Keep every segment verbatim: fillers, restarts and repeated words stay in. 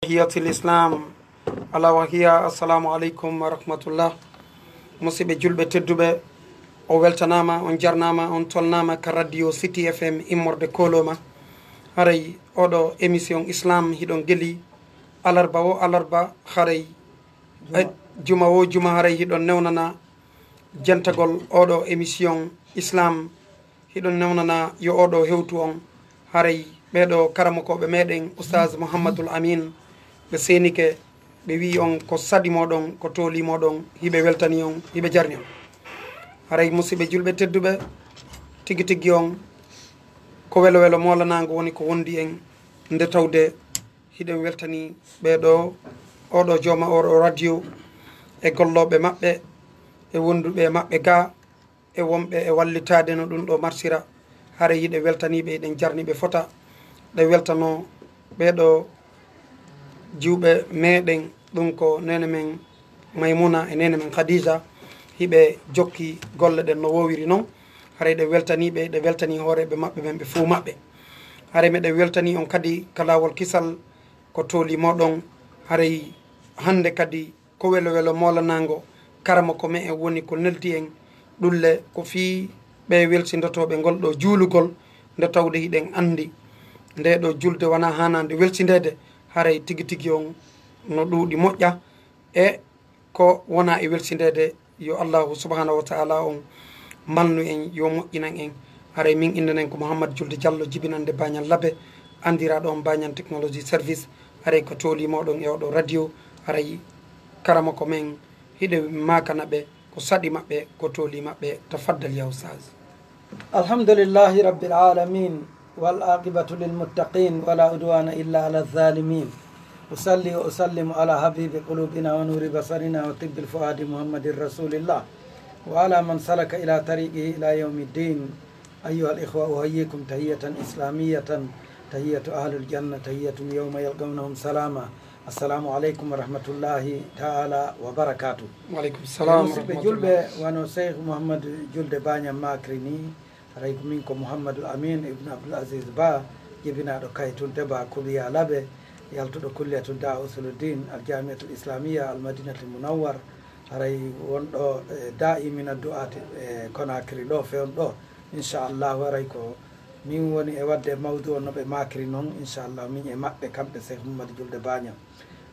Hiyatul Islam, ala wa hiya, assalamu aleykum wa rahmatullah. Musidɓe julɓe tedduɓe, o weltanaama, on jarnaama, on tolnaama ka radio City F M immorde Koloma. Haray oɗo émission Islam hiɗon geli alarba o alarba, haray, eh, juma o juma, haray hiɗon newnana jentagol oɗo émission Islam. Hiɗon newnana yo oɗo hewtu on. Haray ɓeeɗo karamokooɓe meɗen, Oustaz Mouhamadoul Amine, ɓe seenike, ɓe wi'i on ko saɗi moɗon, ko tooli moɗon, hiɓe weltani on, hiɓe jarni on. Haray musidɓe julɓe tedduɓe, tigi tigi on, ko welo welo moolanaango woni ko wondi en, nde tawde hiɗen weltani ɓeeɗo, oɗo jooma oɗo radio, e gollooɓe maɓɓe, e wonduɓe e maɓɓe ga, e wonɓe e wallitaade no ɗum ɗo marsira. Haray hiɗe weltaniiɓe, hiɗen jarniɓe fota. Ɗe weltano ɓeeɗo jiwɓe meɗen, ɗum ko neene men Maymuna e neene men Khadija. Hiɓe jokki golle ɗen no woowiri non. Haray ɗe weltaniiɓe, ɗe weltani hooreeɓe maɓɓe ɓen ɓe fuu maɓɓe. Haray meɗen weltani on kadi ka laawol kisal, ko tooli moɗon. Haray hannde kadi ko welo welo moolanaango karamoko me'en woni ko neldi en. Ɗulle ko fii ɓe welsindotooɓe ngol ɗo juulugol, nde tawde hiɗen anndi nde ɗo julde wonaa haanaande welsindeede. Haray tigi tigi on no ɗuuɗi moƴƴa, e ko wonaa e welsindeede, yo Allahu subhanahu wa ta'ala on malnu en, yo moƴƴinan en. Haray min inndanen ko Mouhammad Julde Diallo, jibinande Bañal Labe, anndiraaɗo on Bañal Technology Service. Haray ko tooli moɗon e oɗo radio. Haray karamoko men, hiɗe maakana ɓe ko saɗi maɓɓe, ko tooli maɓɓe. Tafaddal ya Oustaz. الحمد لله رب العالمين، والعاقبة للمتقين، ولا عدوان إلا على الظالمين. أصلي وأسلم على حبيب قلوبنا ونور بصرنا وطب الفؤاد محمد رسول الله، وعلى من سلك إلى طريقه إلى يوم الدين. أيها الإخوة، أحييكم تحية إسلامية، تحية أهل الجنة، تحية يوم يلقونهم سلاما. السلام عليكم ورحمة الله تعالى وبركاته. Wa aleykum salam wa rahmatullah. Musidɓe julɓe, wano Cheikh Mouhamadou Julde Baña makri ni, haray ko min ko Mouhamadou Amine Ibn Abdoul Aziz Ba, jibinaaɗo Kaytunte Ba, Kubiya Labe, yaltuɗo Kulliyatu Da'a Usuluddin, Al Jamiatul Islamiyya, Al Madinatul Munawwar, haray wonɗo, eh, daa'imina du'aati, eh, Conakry ɗo, fewn ɗo. Inchallahu, haray ko min woni e waɗde mawdu on no ɓe makri non, inchallahu, min e maɓɓe, kamɓe Cheikh Mouhamadou Julde Baña.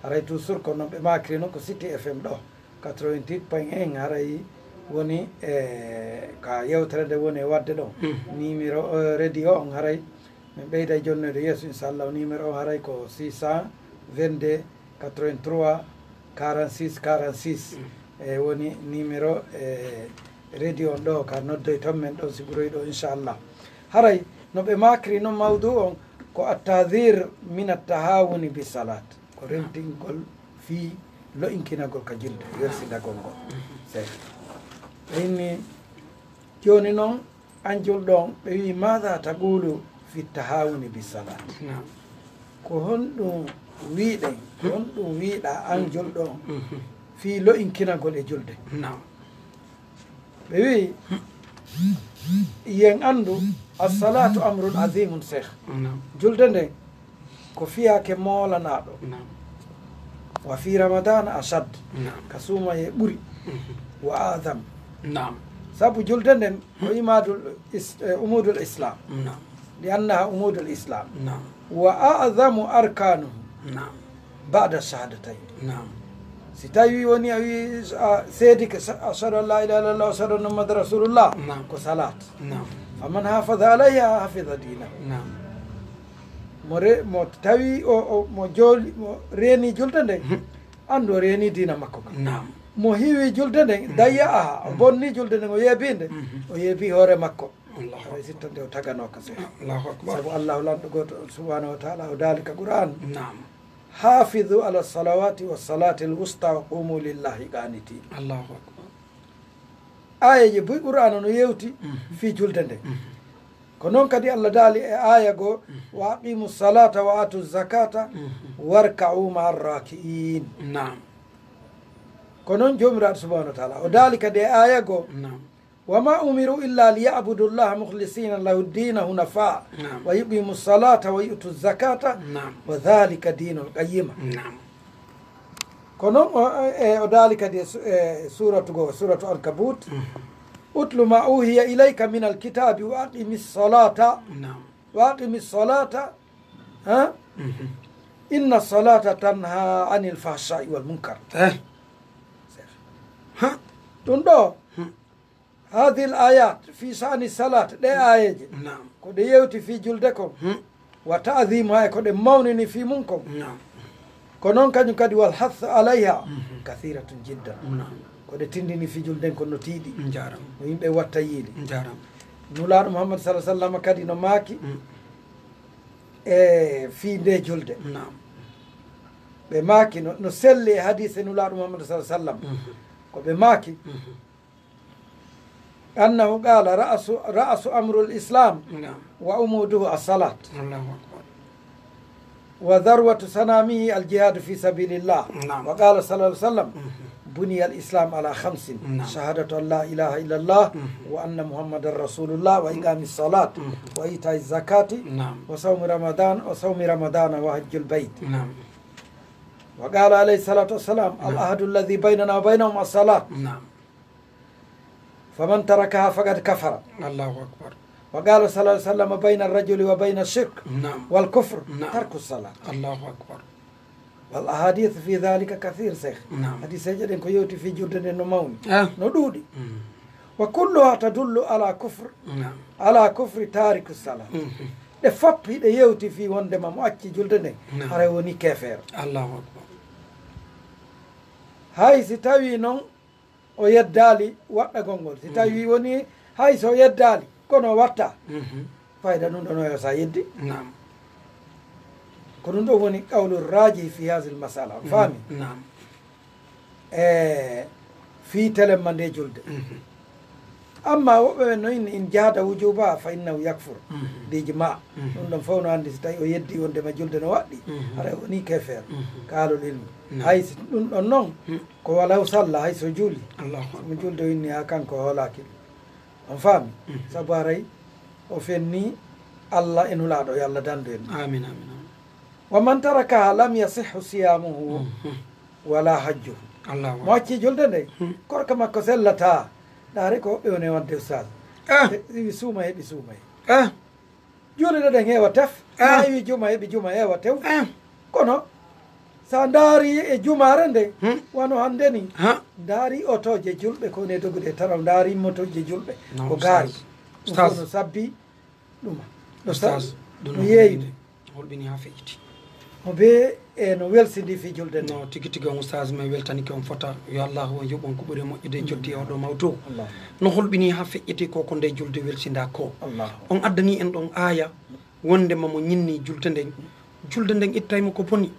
Haray toujours ko non ɓe makri non ko City F M ɗo, quatre-vingt-huit point un, haray woni e ka yewtere nde woni e waɗde ɗo. Mhm. Numéro, eh, radio on haray min ɓeyday jonnoyde yeeso, inchallah. Numéro on haray ko six cent vingt-deux quatre-vingt-trois quarante-six quarante-six. Mm. E woni numéro, e radio on ɗo ka noddoyton men ɗon si ɓuroy ɗo, inchallah. Haray no ɓe makri non mawdu on ko at-tahdhir min at-tahawuni bi salat. Ko rentingol fii lo'inkinagol ka julde, wersindagol ngol. Sey. Ɓe inni, jooni non, an julɗo on, ɓe wi'i, "Maada taqulu fi tahawuni bi salat?" Naam. Ko honɗum wi'ɗen, ko honɗum wi'ɗa an julɗo on, mhm, fii lo'inkinagol e julde? Naam. Ɓe wi'i, yen anndu, as-salatu amrun azimun, Cheikh. Naam. Julde nden ko fiyaake moolanaaɗo. Naam. Wa fi Ramadana ashad. Naam. Ka suumayee ɓuri. Mhm. Wa a'zam. Naam. Sabu julde nden ko imadul is-, eh, umudul Islam. Naam. Li annaha umudul Islam. Naam. Wa a'zamu arkanuhu. Naam. Ba'da shahadatayn. Naam. Si tawi woni a wi, a seedike, sa-, ashhadu an la ilaha illallah, ashhadu anna Muhammadan rasulullah, naam, ko salat. Naam. Faman hafaza alayha hafiza dinahu. Naam. Mo re-, mo tawi o, o, mo jooli, mo reeni julde nden, mhm, anndu o reeni diina makko kan. Naam. Mo hiwi julde nden, mhm, dayya aha, o, mhm, bonni julde nden, o yeebi nde, mhm, o yeebi hoore makko. Allahu akbar. Haray sittande o taganooka seeɗa. Allahu akbar. Sabu Allahu lanɗo gooto on subhanahu wa ta'ala o daali ka Qur'an. Naam. Hafizu ala salawati wa salati al wusta wa qumu lillahi qanitin. Allahu akbar. Aayeeje buy Qur'aana no yewti, mhm, fii julde nde. Mhm. Ko noon kadi Allah daali e aaya goo, mhm, "Wa aqimu salata wa atu zakata, mhm, warka'u ma'a raki'in." Naam. Ko noon Joomiraaɗo subhanahu wa ta'ala o daali kadi e aaya goo, naam, وما أمروا إلا ليعبدوا الله مخلصين له الدين حنفاء نعم. ويقيموا الصلاة ويؤتوا الزكاة نعم. وذلك دين القيمة. نعم. Ko noon o, e, o daali kadi e su- e suuratu goo, suuratu Ankabut. "اتل ما أوحي إليك من الكتاب وأقم الصلاة." نعم. "وأقم الصلاة." Ha? "إن الصلاة تنهى عن الفحشاء والمنكر." Eh. Ha. Ɗum ɗo, هذه الآيات في شأن الصلاة, ɗe aayeeje, نعم. ko ɗe yewti fii julde kon, Hmm. وتعظيمها, ko ɗe mawnini fii mum kon. نعم. Ko noon kañum kadi, والحث عليها كثيرة جدا. نعم. Ko ɗe tindini fii julde nden ko no tiiɗi. Njaram. No yimɓe watta yiili. Njaram. Nulaaɗo Muhammad صلى الله عليه وسلم kadi no maaki Hmm. e fii nde julde. Naam. Ɓe maaki no, no selli e hadiise Nulaaɗo Muhammad صلى الله عليه وسلم. Mhm. Ko ɓe maaki, Mhm. أنه قال: رأس، رأس أمر الإسلام Naam. وعموده الصلاة Allahu akbar. وذروة سنامه الجهاد في سبيل الله. Naam. وقال صلى الله عليه وسلم: Mhm. بني الإسلام على خمس: Naam. شهادة أن لا إله إلا الله Mhm. وأن محمدا رسول الله وإقام الصلاة Mhm. وإيتاء الزكاة Naam. وصوم رمضان، وصوم رمضان وحج البيت. Naam. وقال عليه الصلاة والسلام: نعم. العهد الذي بيننا وبينهم الصلاة Naam. فمن تركها فقد كفر. Allahu akbar. وقال صلى الله عليه وسلم: بين الرجل وبين الشرك Naam. والكفر نعم. ترك الصلاة. Allahu akbar. والأحاديث في ذلك كثير, Seex. Naam. Hadiiseeje ɗen ko yewti fii julde nden no mawni. Ah. No ɗuuɗi. Mm. وكلها تدل على كفر، Naam. على كفر تارك الصلاة. Mhm. Ɗe fof hiɗe yewti fii wonndema mo acci julde nden, Naam. haray woni keefeero. Allahu akbar. Hay si tawii noon o yeddaali waɗɗagol ngol. Si tawii woni hay so yeddaali, kono o watta. Mhm. Fayda ɗum ɗon o sa yeddi. Naam. Ko ɗum ɗon woni qawlu raji fi hasil masala. On faami? Naam. E fii telemma nde julde. Mhm. Amma woɓɓe ɓen no inni: إن جحد وجوبها فإنه يكفر. Mhm. Bi ijma. Mhm. Ɗum ɗon fof no anndi si tawi o yeddi wondema julde no waɗɗi. Mhm. Haray woni keefeero. Mhm. Ka ahlul ilmi. Naam. Hay si ɗum ɗon noon, hmm, ko walaw salla, hay so juuli. Allahu akbar. Mo julde o inni haa kanko o hoolaaki ɗum. On faami? Mhm. Sabu haray o fenni Allah e Nulaaɗo, yo Allah dandu en. Amin, amin, amin. ومن تركها لم يصح صيامه ولا حجه. Allahu akbar. Mo acci julde nde, hmm, korka makko sellataa. Ndaare ko woɓɓe woni wadde, ustaas. Ah. Ɓe iwi suuma heɓi suuma he. Ah. Juulirɗe ɗen heewa tef. Ah. Na iwi juma heɓi juma heewa tew. Ah. Kono sa ndaari e jumaare nde, hmm, wano hannde ni. Ha. Ndaari otooje julɓe ko ne dogude e taraw, ndaari motooje julɓe. Non, ko gaari. Ustaas. Ɗum fof no sabbi ɗuma. Ustaas, ɗum no yeeyi. Hulɓini haa feƴƴiti. Mo bee e no welsindi fii julde nde. No, tigi tigi on ustaas, mi weltanike on fota. Yo Allahu on yoɓ on ko ɓuri moƴƴude e jotti e oɗo mawdu. Allah. No hulɓini haa feƴƴiti ko ko nde julde welsinda ko. Allah. On addani en ɗon aaya wondema mo ñinni julde nden, julde nden ittay mo ko boni.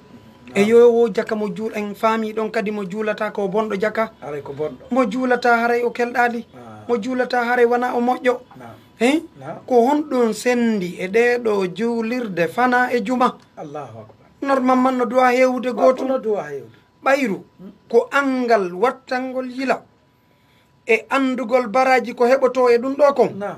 E yo wo jaka mo juul-, en faami ɗon kadi mo juulata ko bonɗo jaka. Haray ko bonɗo. Mo juulata haray o kelɗaali. Ah. Mo juulata haray wana o moƴƴo. Naam. Hein? Naam. Ko honɗun sendi e ɗee ɗoo juulirde fana e juma? Allahu akbar. Normalement no duwa heewude gootum. No duwa heewude. Ɓayru, hmm, ko anngal wattangol yila e anndugol baraaji ko heɓotoo e ɗum ɗoo kon. Naam.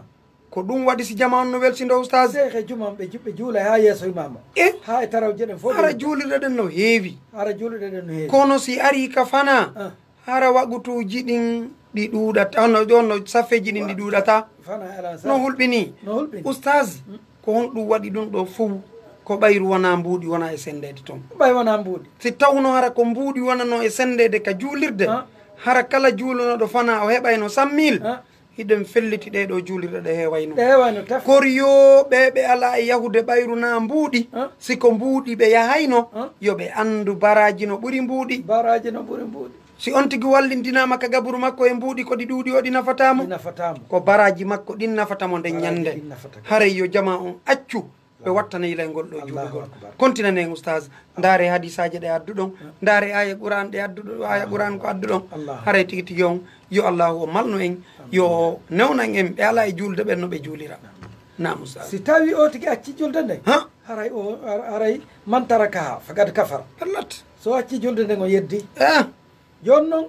Ko ɗum waɗi si jama on no welsindo, ustaas. Seehe juma ɓe ju-, ɓe juulay haa yeeso imaama. E? Haa e tarawje ɗen fof. Hara juulirɗe ɗen no heewi. Hara juulirɗe ɗen no heewi. Kono si arii ka fana, ah, hara wagutuuji ɗin ɗi ɗuuɗata, hono ɗon no safeeji ɗin ɗi ɗuuɗata. Fana ala sa-, no hulɓini. No hulɓini. Ustaas, hmm, ko honɗum waɗi ɗum ɗo fow? Ko ɓayru wona mbuuɗi wona e senndeede ton. Ɓay wona mbuuɗi. Si tawno hara ko mbuuɗi wonano e senndeede ka juulirde, ah, hara kala juulunooɗo fana o heɓayno cent mille. Ah. Hiɗen felliti ɗee ɗoo juulirɗe ɗe heewayno. Ɗe heewayno tef. Kori yo ɓe ɓe alaa e yahude ɓayru naa mbuuɗi. Ah. Si ko mbuuɗi ɓe yahayno, ah, yo ɓe anndu baraaji no ɓuri mbuuɗi. Baraaji no ɓuri mbuuɗi. Si on tigi wallindinaama ka gaburu makko e mbuuɗi, ko ɗi ɗuuɗi o ɗi nafataa mo? Ɗi nafataa mo. Ko baraaji makko ɗin nafata mo nden ñannde. Baraaji ɗin nafata mo. Haray yo jamaa on accu ɓe wattana yilay ngol ɗoo juulugol. Allahu akbar. Kontinanen, ustaas. Ndaare hadiisaaje ɗe adduɗon. Ndaare aaya Qur'aan ɗe adduɗon, aaya Qur'aan ko adduɗon. Allah. Haray tigi tigi on, yo Allahu o malnu en, yo o newnan en ɓe alaa e juulde ɓen no ɓe juulira. Naam, ustaas. Si tawi o tigi acci juulde nde, ha? Haray o, har-, haray من تركها فقد كفر. Pellat. So acci juulde nden o yeddi. Eh. Jooni non,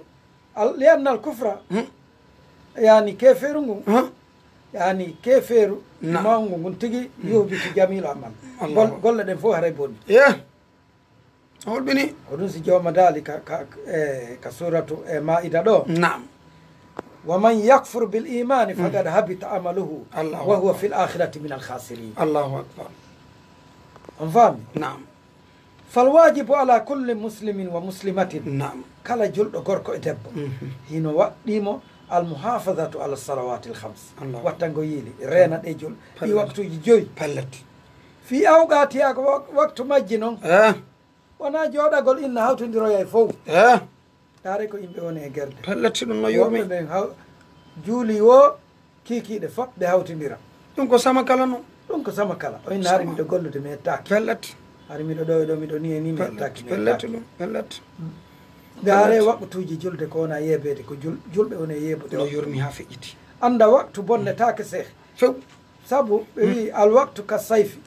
al-, لأن الكفر, hmm, Yani keefeeru ngun. Huh? Yani keefeeru. Naam. Mawngu ngun tigi. Mm. Yuhbitu jamilu amal. Allahu Gol- akbar. Golle ɗen fof haray boni. Yeah. Holɓini. Ko ɗum si jooma daali ka, ka, e, ka suratu e maida ɗo. Naam. Wa man yakfur bil imani faqad habita amaluhu. Allahu akbar. Wa huwa fil akhirati min al khasirin. Allahu akbar. On faami? Naam. Fal wajibu ala kulli muslimin wa muslimatin. Naam. Kala julɗo gorko e debbo. Mhm. Hino waɗɗimo al muhafazatu ala salawati al khams. Allahu. Wattango yiili, reena ɗe jul-, ɗi Pellet. Waktuuji joyi. Pellet. Fi awqatiha ko wak-, waktu majji non. Eh. Wona jooɗagol inna hawtindiroyay fow. Eh. Taare ko yimɓe woni e gerde. Pellet si ɗum no yurmi. Woɓɓe ɓen haw-, juuli wo kiikiiɗe fof ɓe hawtindira. Ɗum ko sama kala non. Ɗum ko sama kala. O inna hari Sama. Miɗo gollude mi hettaaki. Pellet. Hari miɗo ɗo e ɗo, miɗo ni e ni mi Pellet, hettaaki, mi pellet hettaaki. Ɗum, pellet. Nde hare Pellet. Waqtuuji julde ko wona yeebeede, ko jul-, julɓe woni e yeebude No waqtu. Yurmi haa feƴƴiti. Annda waqtu bonnetaake seehe. Few. Sabu ɓe Hmm. Wi'i, "Al waqtu ka sayfi."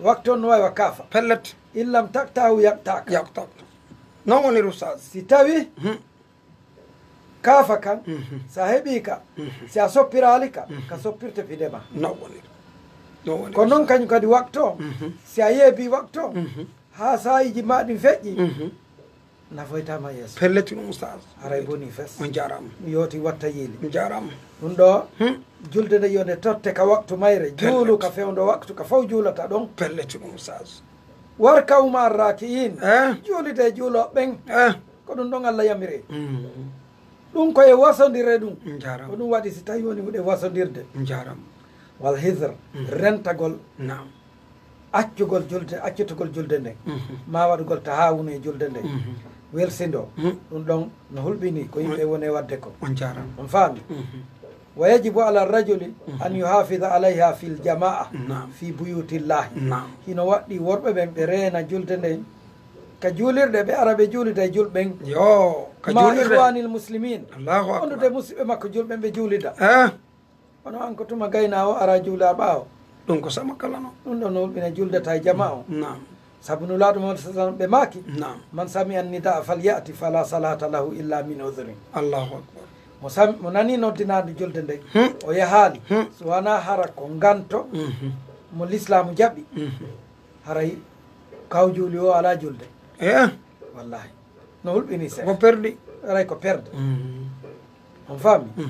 Waqtu on no wayi wa kaafa. Pellet. In lam taqta'hu yaqta'ka. Yaqta'ka. Non woni Oustaz. Si tawi Hmm. Kaafa kan, Mhm. Si a heɓii ka, Mhm. Si a soppiraali ka, Mhm. Ka soppirte fide ma. Non woni. Non woni Ko non Oustaz. Kañum kadi waqtu o, Mhm. Si a yeebii waqtu o, Mhm. Haa saayiji ma ɗin feƴƴi, Mhm. Nafoytaa ma yeeso. Pellet ɗum Oustaz. Haray boni fes. On jaaraama. Mi yooti watta yiili. On jaaraama. Ɗum ɗo, Hmm. Julde nde yo nde totte ka waqtu mayre. Pellet. Juulu ka fewndo waqtu ka fow juulata ɗon. Pellet ɗum Oustaz. Warka'u ma'a raaki'iin. Eh? Juulide e juulooɓe ɓen. Eh? Ko ɗum ɗon Allah yamiri. Mm. Ɗum ko e wasondire ɗum. On jaaraama. Ko ɗum waɗi si tawi woni huɗe wasondirde. On jaaraama. Wal hizr, Mm. Rentagol. Naam. Accugol julde, accitugol julde nden. Mhm. Ma waɗugol tahawunu e julde nden. Mhm. Welsindo. Mm. Ɗum ɗon no hulɓini ko yimɓe On woni e waɗde ko. On jaaraama. On faami? Mhm. Wa yajibu ala rajuli Mhm. An yuhafiza alayha fil jamaa Naam. Fi buyutillahi. Naam. Hino waɗɗi worɓe ɓen ɓe reena julde nden ka juulirɗe, ɓe ara ɓe juulida e julɓe ɓen. Yo, ka Ma juulirɗe. Ikhwanil muslimin. Allahu akbar. Wondude musidɓe makko julɓe ɓen ɓe juulida. Eh? Kono an ko tuma gayna o ara juula ɓaawo. Ɗum ko sama kala no. Ɗum ɗon no hulɓina juldata e jama o. Naam. Sabu Nulaaɗo Muhammad sallallahu alaihi wasallam ɓe maaki, Naam. Man sami'a nidaa falya'ti fala salata lahu illa min udhrin. Allahu akbar. Mo sam-, mo nani noddinaandu julde nden, Hmm. O yahaali, Hmm. So wanaa hara ko nganto Mhm. Mo lislaamu jaɓi, Mhm. Haray kaw juuli o alaa julde. Eh? Wallahi. No hulɓini seeɗa. Ko perdi. Haray ko perde. Mhm. On faami? Mhm.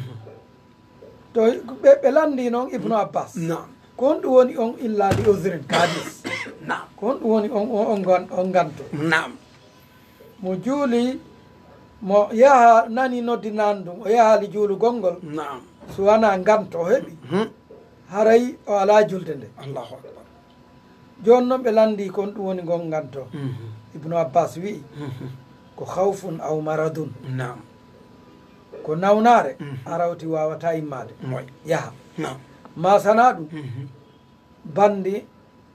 To ɓe, ɓe lanndi noon Ibnu Abbas. Naam. Ko honɗum woni on illa li uzrin ka hadis? Naam. Ko honɗum woni on, on, on ngan-, on nganto? Naam. Mo juuli, mo yaha nani noddinaandu, o yahaali juulugol ngol. Naam. So wanaa nganto o heɓi, Mhm. Haray o alaa julde nde. Allahu akbar. Jooni noon ɓe lanndii ko honɗum woni ngon nganto. Mhm. Ibnu Abbas wi'i, Mhm. Ko khawfun aw maradun. Naam. Ko nawnaare, Mhm. Arawti waawataa immaade. Moy. Yaha. Naam. Ma sanaa ɗum, Mhm. Banndi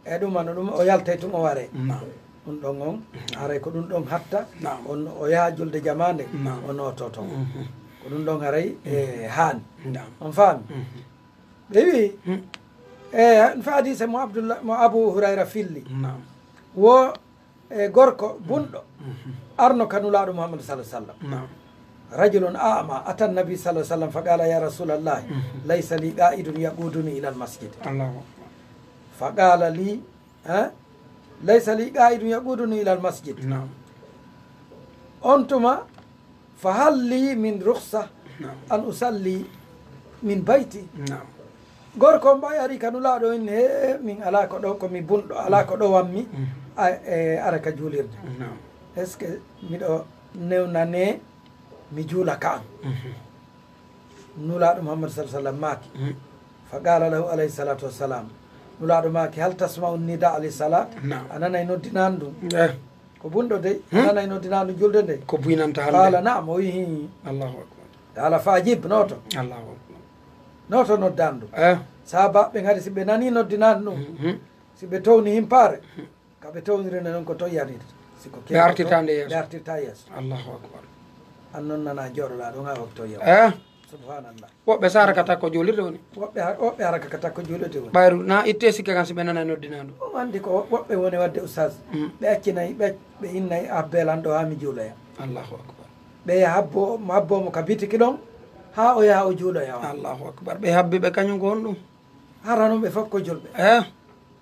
e ɗum, ano ɗum, o yaltay tun o waree. Naam. Ɗum ɗon on, Naam. Haray ko ɗum ɗon hatta, Naam. On, o yaha julde jamaande, Naam. O nooto ton. Mhm. Ko ɗum ɗon haray, e, Mhm. Haani. Naam. On faami? Mhm. Ɓe wi'i, Hmm. E, fa hadise mo Abdullah, mo Abu Hurayra filli. Naam. Wo, e, gorko bunɗo Mhm. Arno ka Nulaaɗo Muhammad sallallahu alaihi wasallam. Naam. Rajulun a'ma ata Nabi sallallahu alaihi wasallam fa qala, "Ya Rasulallah, Mhm. laysa li qa'idun yaquduni ila al-masjid." Allahu akbar. Fa qala li, eh, "Laysa li qa'idun yaquduni ila al-masjid." Naam. On tuma, "Fa hal li min rukhsa Naam. An usalli min bayti?" Naam. Gorko on ɓay ari ka Nulaaɗo on, "He, min alaa ko ɗo, ko mi bunɗo, alaa ko ɗo wammi, Mm. a, e, ara ka juulirde. Naam. Est-ce que miɗo newnane mi juula ka an?" Mhm. Nulaaɗo Muhammad sallallahu alaihi wasallam maaki. Mm. Fa qala lahu alayhi salatu wassalam. Nulaaɗo maaki, "Hal tasma'u nidaa li salat?" Naam. A nanay noddinaandu? Eh. Ko bunɗo dey, Hmm? A nanay noddinaandu julde nde? Ko buynanta hannde. Qala, "Naam," o wi'i, "Hi." Allahu akbar. Qala, "Fa ajib, nooto." Allahu akbar. Nooto noddaandu. Eh. Sahaabaaɓe ɓen hari si ɓe nanii noddinaandu ɗum, Mhm. Si ɓe towni himpaare, ka ɓe towniri non ko to yanirta. Si ko Ɓe artirta nde yeeso. Ɓe artirta yeeso. Allahu akbar. An non nana jooɗoɗaa ɗon haa waktu yaw. Eh. Subhanallah. Woɓɓe sara ka takko juulirde woni. Woɓɓe ha-, woɓɓe ara ka takko juulirde woni. Ɓayru na itte sikke kan si ɓe nanay noddinaandu. On anndi ko woɓɓe woni waɗde ustaz. Mm. Ɓe accinay, ɓe, ɓe innay abbel an ɗo haa mi juuloya. Allahu akbar. Ɓe yaha habbo, habbo mo ka bitiki ɗon. Haa o yaha o juuloya on. Allahu akbar. Ɓe habbi ɓe kañum ko honɗum? Hara noon ɓe fof ko julɓe. Eh,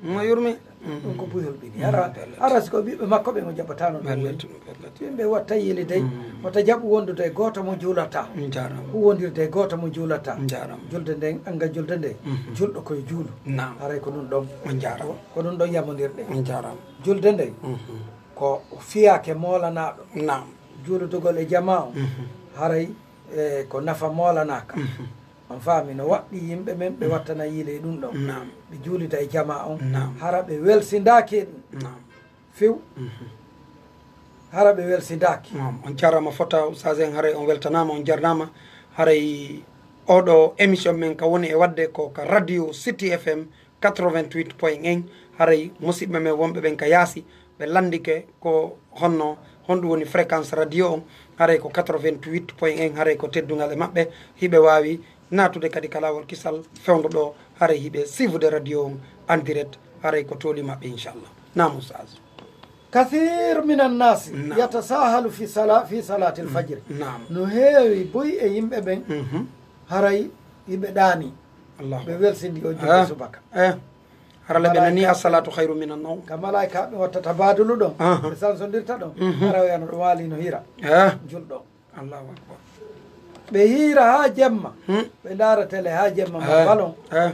mo yurmi. Ɗum ko buy hulɓini. Hara, hara si ko ɓiɓɓe makko ɓen o jaɓataano ɗum woni. Yimɓe watta yiili dey, wata jaɓu wondude e gooto mo juulata. Njaaraama. Huwondirde e gooto mo juulata. Njaaraama. Julde nden, annga julde nde, julɗo koye juulu. Naam. Haray ko ɗum ɗon. On njaaraama. Ko ɗum ɗon yamondirɗe. On njaaraama. Julde nde, ko fiyaake moolanaaɗo. Naam. Juuludugol e jamaa on, haray, eh, ko nafa moolanaaka. On faami no waɗɗi yimɓe men ɓe wattana yiile e ɗum ɗon. Naam. Ɓe juulida e jamaa on. Naam. Hara ɓe welsindaaki e ɗum. Naam. Few. Hara ɓe welsindaaki. Naam. On jarama fota, Oustaz en, haray on weltanama, on jarnama. Haray oɗo émission men ka woni e wadde ko ka radio City F M quatre-vingt-huit point un. Haray musidɓe men wonɓe ɓen ka yaasi, ɓe lanndike ko honno, honɗum woni fréquence radio on. Haray ko quatre-vingt-huit point un, haray ko teddungal e maɓɓe. Hiɓe waawi naatude kadi ka laawol kisal fewndo ɗo, haray hiɓe suivre radio on en direct, haray ko tooli maɓɓe, inchallah. Naam, Oustaz. Kathir minan nasi, naam, yatasahalu fi sala-, fi salatil fajri. Naam. No heewi buy e yimɓe ɓen, haray hiɓe ɗaani. Allahu. Ɓe welsindi o julde subaka. Eh. Hara le ɓe nani, malaika, "Assalatu khairu minan nawm." Ka malaika ɓe watta tabadulu ɗon, ɓe sansondirta ɗon. Hara o yana ɗo waali no hira. Eh. Julɗo. Allahu akbar. Ɓe hiira haa jemma. Ɓe ndaara tele haa jemma ma balon. Eh.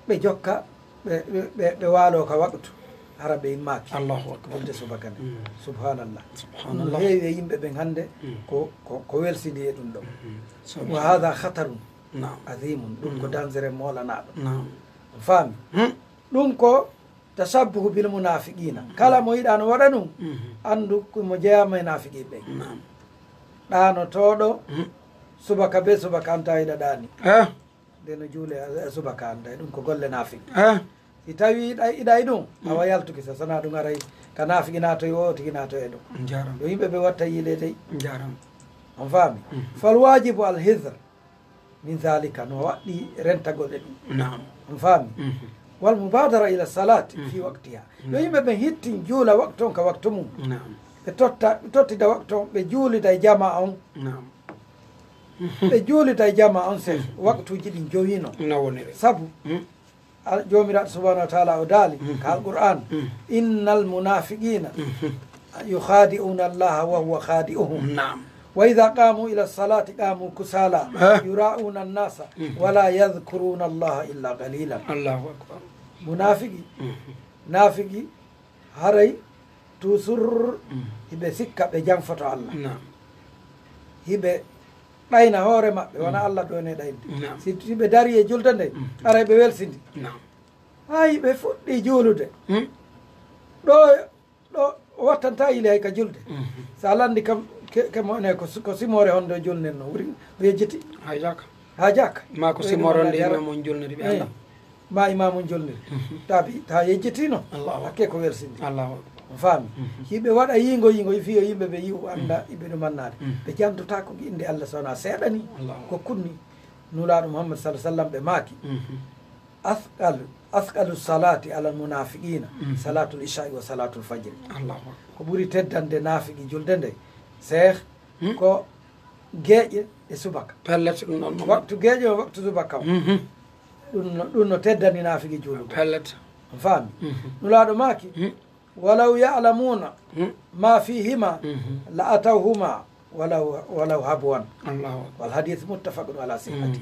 Ɓe jokka, ɓe, ɓe, ɓe, ɓe waaloo ka waqtu. Hara ɓe immaaki. Allahu akbar. Julde subaka nde. Subhanallah. Subhanallah. Ɗum no heewi e yimɓe ɓen hannde ko, ko, ko welsidi e ɗum ɗo. Wa hadha khatarun. Naam. Azimun, ɗum ko danger moolanaaɗo. Naam. On faami? Ɗum ko tashabbuhu bil munafiqina. Kala mo yiɗa no waɗa ɗum, anndu ko mo jeyaama e naafiqi ɓe. Naam. Ɗaanotooɗo subaka be subaka anta yiɗa ɗaani. Eh. Nde no juule e subaka anta, ɗum ko golle naafiqi. Eh. Si tawi iɗa, iɗa e ɗum, awa yaltuki, so sana ɗum aray ka naafiqi naatoy o, tigi naatoy e ɗum. Njaram. Yo yimɓe ɓe watta yiileede. Njaram. On faami? Fal wajibu al hizr. Min zalika, no waɗɗi rentagol e ɗum. Naam. On faami? Wal mubadara ila salati fi waqtiha. Yo yimɓe ɓen hittin juula waktu on ka waktu mum. Naam. Ɓe totta, ɓe tottida waktu on, ɓe juulida e jamaa on. Naam. Ɓe juulida e jamaa on, se waktuuji ɗin jowino. No woniri. Sabu, Al-, Joomiraaɗo subhanahu wa taala o daali ka Alqur'an, innal munafiqina yukhadi'una Allaha wa huwa khadi'uhum. Naam. Wa idha qamu ila salati qamu kusala, yura'una an-nasa, wa la yadhkuruna Allaha illa qalilan. Allahu akbar. Munafiki, nafiki, haray toujours hiɓe sikka ɓe janfoto Allah. Naam. Hiɓe ɗayna hoore maɓɓe, wona Allah ɗo ne ɗayndi. Naam. Si, si ɓe dari e julde nde, aray ɓe welsindi. Naam. Hay ɓe fuɗɗi juulude. Ɗo, ɗo o wattanta yili hay ka julde. So a lanndi kam, ke, ke mo ne ko, ko simoore honde o julnen no wuri, o yejjiti. Hay jaka. Haa jaaka. Ma ko simoore honde imamu on julniri ɓe annda. Ma imamu on julniri. Tabi, ta yejjitino. Allahu akbar. Hakke ko welsindi. Allahu akbar. On faami? Hiɓe waɗa yiingo, yiingo, fiyo yimɓe ɓe yi'u annda, iɓe ɗum annaade. Ɓe jantotaako innde Allah so wonaa seeɗa ni. Allahu akbar. Ko kunni. Nulaaɗo Muhammad sallallahu alaihi wasallam ɓe maaki. Athqal, athqalu salati ala almunafiqina salatul isha'i wa salatul fajr. Allahu akbar. Ko ɓuri teddande naafiki julde nde, Seex, ko geeƴe e subaka. Pellet, ɗum ɗon noon. Waktu geeƴe o waktu subaka o. Ɗum no, ɗum no teddani naafiki juulude. Pellet. On faami? Nulaaɗo maaki, walaw ya'lamuna ma fihima la atawhuma walaw, walaw habwan. Allahu akbar. Wal hadith muttafaqun ala sihhati.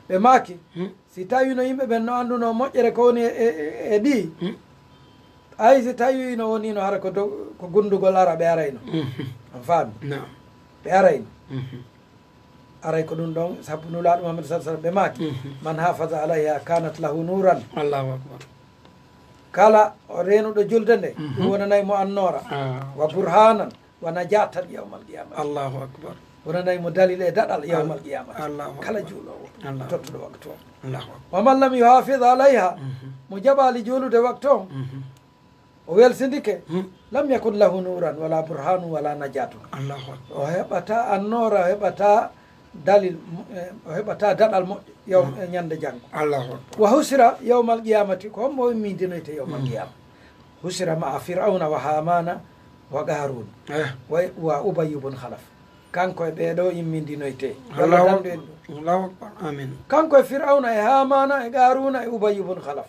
Ɓe maaki, si tawino yimɓe ɓen no annduno moƴƴere ko woni e, e, e ɗi, ay si tawino wonino hara ko dow, ko gundugol ara ɓe arayno. On faami? Naam. Ɓe arayno. Aray ko ɗum ɗon, sabu Nulaaɗo Muhammad sallallahu alaihi wasallam ɓe maaki, man hafaza alayha kanat lahu nuran. Allahu akbar. Kala o reenuɗo julde nde, ɗum wonanay mo annoora. Ah. Wa burhanan, wa najatan yawmal qiyamah. Allahu akbar. Wonanay mo dalil e daɗal yawmal qiyamah. Allahu akbar. Kala juuloowo, tottuɗo waktu o. Allahu akbar. Wa man lam yuhafiz alayha, mo jaɓaali juulude waktu on, o welsindike, lam yakun lahu nuran wala burhanu wala najatun. Allahu akbar. O heɓata annoora, o heɓata dalil, mo-, eh, o heɓata daɗal moƴƴo yaw-, eh, ñande janngo. Allahu akbar. Wa husira yawmal qiyamati, ko hombo miidinoyte yawmal qiyama? Husira ma'a Fir'auna wa Hamana wa Qarun wa, wa Ubay ibn Khalaf. Kanko e ɓee ɗoo immindinoytee. Allahu akbar. Allahu akbar. Amin. Kanko e Firawna e Haamaana e Qaaruuna e Ubayyu bun Khalaf.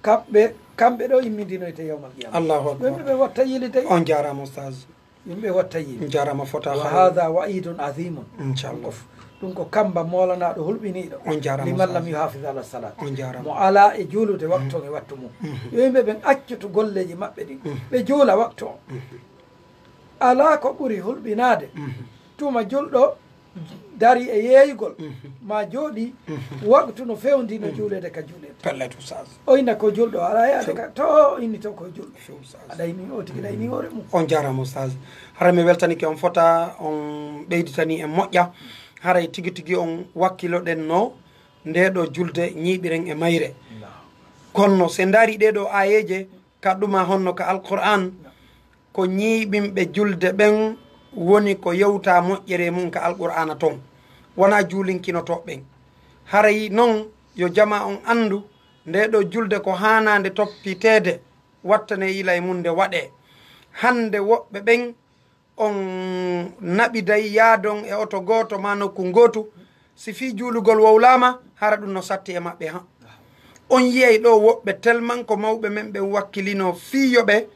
Kamɓe, kamɓe ɗoo immindinoytee yawmal qiyama. Allahu akbar. Yimɓe ɓe watta yili dey. On jaaraama, Ustaz. Yimɓe watta yili. On jaaraama fota. Wa haadha wa'idun azimun. Inchallah. Ɗum ko, ɗum ko kamba moolanaaɗo hulɓiniiɗo. On jaaraama, Ustaz. Liman lam yuhafiz ala salat. On jaaraama. Mo alaa e juulude waktu on e waktu mum. Yo yimɓe ɓen accu to golleeji maɓɓe ɗin. Ɓe juula waktu on. Alaa ko ɓuri hulɓinaade tuma julɗo dari e yeeyugol, ma jooɗi waktu no fewndi no juuleede ka juuleede. Pellet, Ustaz. O inna ko julɗo, alaa yaade ka to o inni to ko julɗo. Few, Ustaz. Aɗa inni o tigi, aɗa inni hoore mum. On jaaraama, Ustaz. Haray mi weltanike on fota, on ɓeyditani en moƴƴa. Haray tigi tigi on wakkiloɗen no ndee ɗoo julde ñiiɓiren e mayre. Naam. Kono si ndaari ɗee ɗoo aayeeje, ka ɗuma honno ka Alqur'aan, ko ñiiɓinɓe julde ɓen woni ko yewta moƴƴere mum ka Alqur'aana ton, wonaa juulinkinotooɓe ɓen. Haray non yo jamaa on anndu, ndee ɗoo julde ko haanaande toppiteede, wattanee yila e mum nde waɗee. Hannde woɓɓe ɓen on naɓiday yaadon e oto gooto maa nokku ngootu. Si fii juulugol wowlaama, hara ɗum no satti e maɓɓe han. On yi'ay ɗoo woɓɓe tellement ko mawɓe men ɓen wakkilinoo fii yo ɓe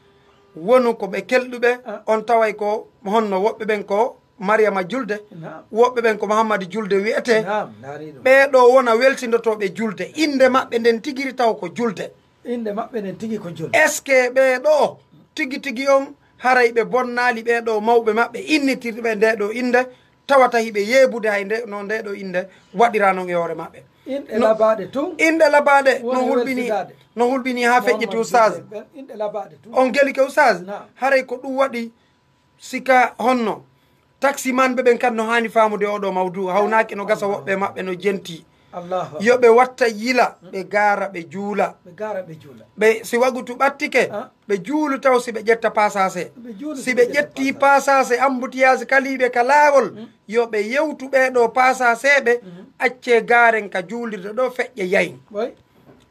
wonu ko ɓe kelɗuɓe, on taway ko honno woɓɓe ɓen ko Mariyama julde, naam, woɓɓe ɓen ko Muhammadu julde wi'etee. Naam, ndaari ɗum. Ɓee ɗoo wona weltindotooɓe julde. Innde maɓɓe nden tigiri taw ko julde. Innde maɓɓe nden tigi ko julde. Est-ce que ɓee ɗoo tigi tigi on haray ɓe bonnaali ɓee ɗoo mawɓe maɓɓe innitirɓe ndee ɗoo innde, tawata hiɓe yeebude hay nde, no ndee ɗoo innde waɗiraa non e hoore maɓɓe? Inɗe labaaɗe tun. Inɗe labaaɗe no hulɓini, no hulɓini haa feƴƴiti, Ustaz. Inɗe labaaɗe tun. On gelike, Ustaz? Naam. Haray ko ɗum waɗi. Sika honno? Taksimanɓe ɓen kan no haani faamude oo ɗoo mawduu, hawnaaki no gasa woɓɓe maɓɓe no jenti. Allahu akbar. Yo ɓe watta yila, ɓe gaara, ɓe juula. Ɓe gaara, ɓe juula. Ɓe, si wagutu ɓattike, ah, ɓe juulu taw si ɓe ƴetta paasaase. Ɓe juulu si ɓe ƴetta paasaase. Si ɓe ƴetti paasaase, ambutiyaas kaliiɓe ka laawol, yo ɓe yewtu ɓee ɗoo paasaaseeɓe, accee gaaren ka juulirde ɗoo feƴƴa yayin.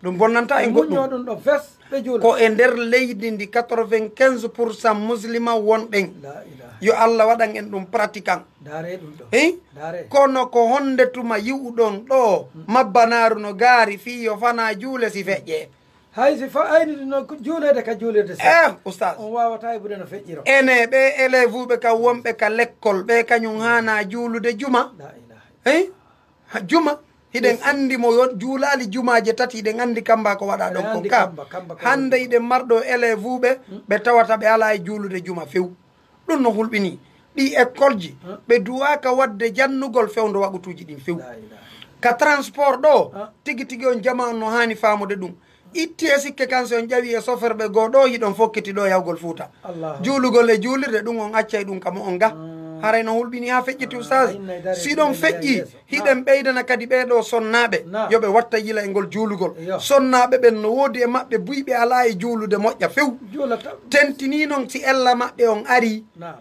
Ɗum bonnantaa en goɗɗum. Ɓe muññoo ɗum ɗon fes, ɓe juula. Ko e nder leydi ndi quatre-vingt-quinze pour cent muslima won ɗen. La ilaha. Yo Allah waɗan en ɗum pratiquant. Ndaaree ɗum ɗoo. Hein? Ndaaree. Kono ko honde tuma yi'uɗon ɗoo mabbanaaru no gaari fii yo fanaa juule si feƴƴee? Hay si fa-, ayni no ko juuleede ka juulirde seeɗa. Eh, Ustaz. On waawataa heɓude no feƴƴiroo. Ene ɓee élève ɓe ka wonɓe ka lekkol, ɓe kañum haanaa juulude juma. La ilaha. Hein? Ha, juma, hiɗen anndi mo yo-, juulaali jumaaje tati, hiɗen anndi kamba ko waɗaa ɗon kon ka. Hannde hiɗen marɗo élève uɓe, ɓe tawata ɓe alaa e juulude juma few. Ɗum no hulɓinii. Ɗi école ji, ɓe duwaaka waɗde jannugol fewndo waqutuuji ɗin few. La ilaha. Ka transport ɗoo, tigi tigi on jamaa on no haani faamude ɗum. Itti e sikke kan, si on ƴawi e soferɓe goo ɗoo, hiɗon fokkiti ɗoo yahugol Fuuta. Allahu. Juulugol e juulirde ɗum, on accay ɗum ka mo'on ga. Mm. Haray no hulɓini haa feƴƴiti, ah, ustaas. Inna e dare si ɗon feƴƴi, yeeso. Hiɗen ɓeydana kadi ɓee ɗoo sonnaaɓe, yo ɓe watta yila e ngol juulugol. Sonnaaɓe ɓen no woodi e maɓɓe buy ɓe alaa e juulude moƴƴa few. Tentinii non si ella maɓɓe on arii. Naam.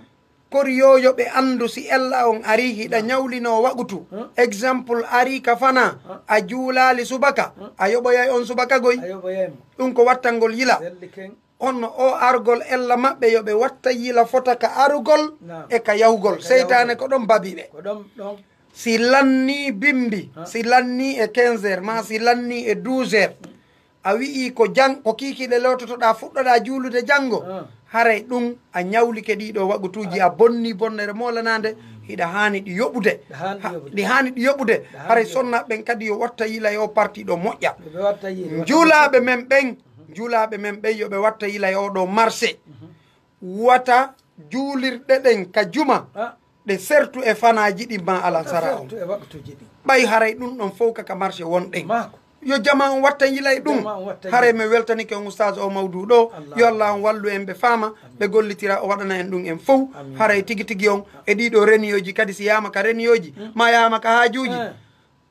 Kori yo, yo ɓe anndu si ella on arii hiɗa ñawlinoo waqutu. Exemple arii ka fanaa, a juulaali subaka, a yoɓoyay on subaka goy. Ɗum ko wattangol yila. Honno o argol ella maɓɓe yo ɓe watta yila fota ka arugol e ka yahugol. Seytaane ko ɗon babi ɓe. Si lannii bimbi, si lannii e quinze heures, maa si lannii e douze heures, a wi'ii ko jan-, ko kiikiiɗe loototoɗaa, fuɗɗoɗaa juulude janngo, haray ɗum a ñawlike ɗii ɗoo waqutuuji, a bonnii bonnere moolanaande, hiɗa haani ɗi yoɓude. Ɗi haani ɗi yoɓude. Haray sonnaaɓe ɓen kadi yo watta yila e oo parti ɗoo moƴƴa. Njuulaaɓe men ɓen, njuulaaɓe men ɓen yo ɓe watta yila e oo ɗoo marché. Wata juulirɗe ɗen ka juma, ɗe sertu e fanaaji ɗin maa alansara on. Ɓay haray ɗum ɗon fow ka, ka marché won ɗen. Yo jamaa on watta yila e ɗum. Haray mi weltanike on ustaas oo mawduu ɗoo. Yo Allah on wallu en ɓe faama, ɓe gollitira, o waɗana en ɗum en fow. Haray tigi tigi on e ɗii ɗoo reniyooji kadi, si yaama ka reniyooji, maa yaama ka haajuuji.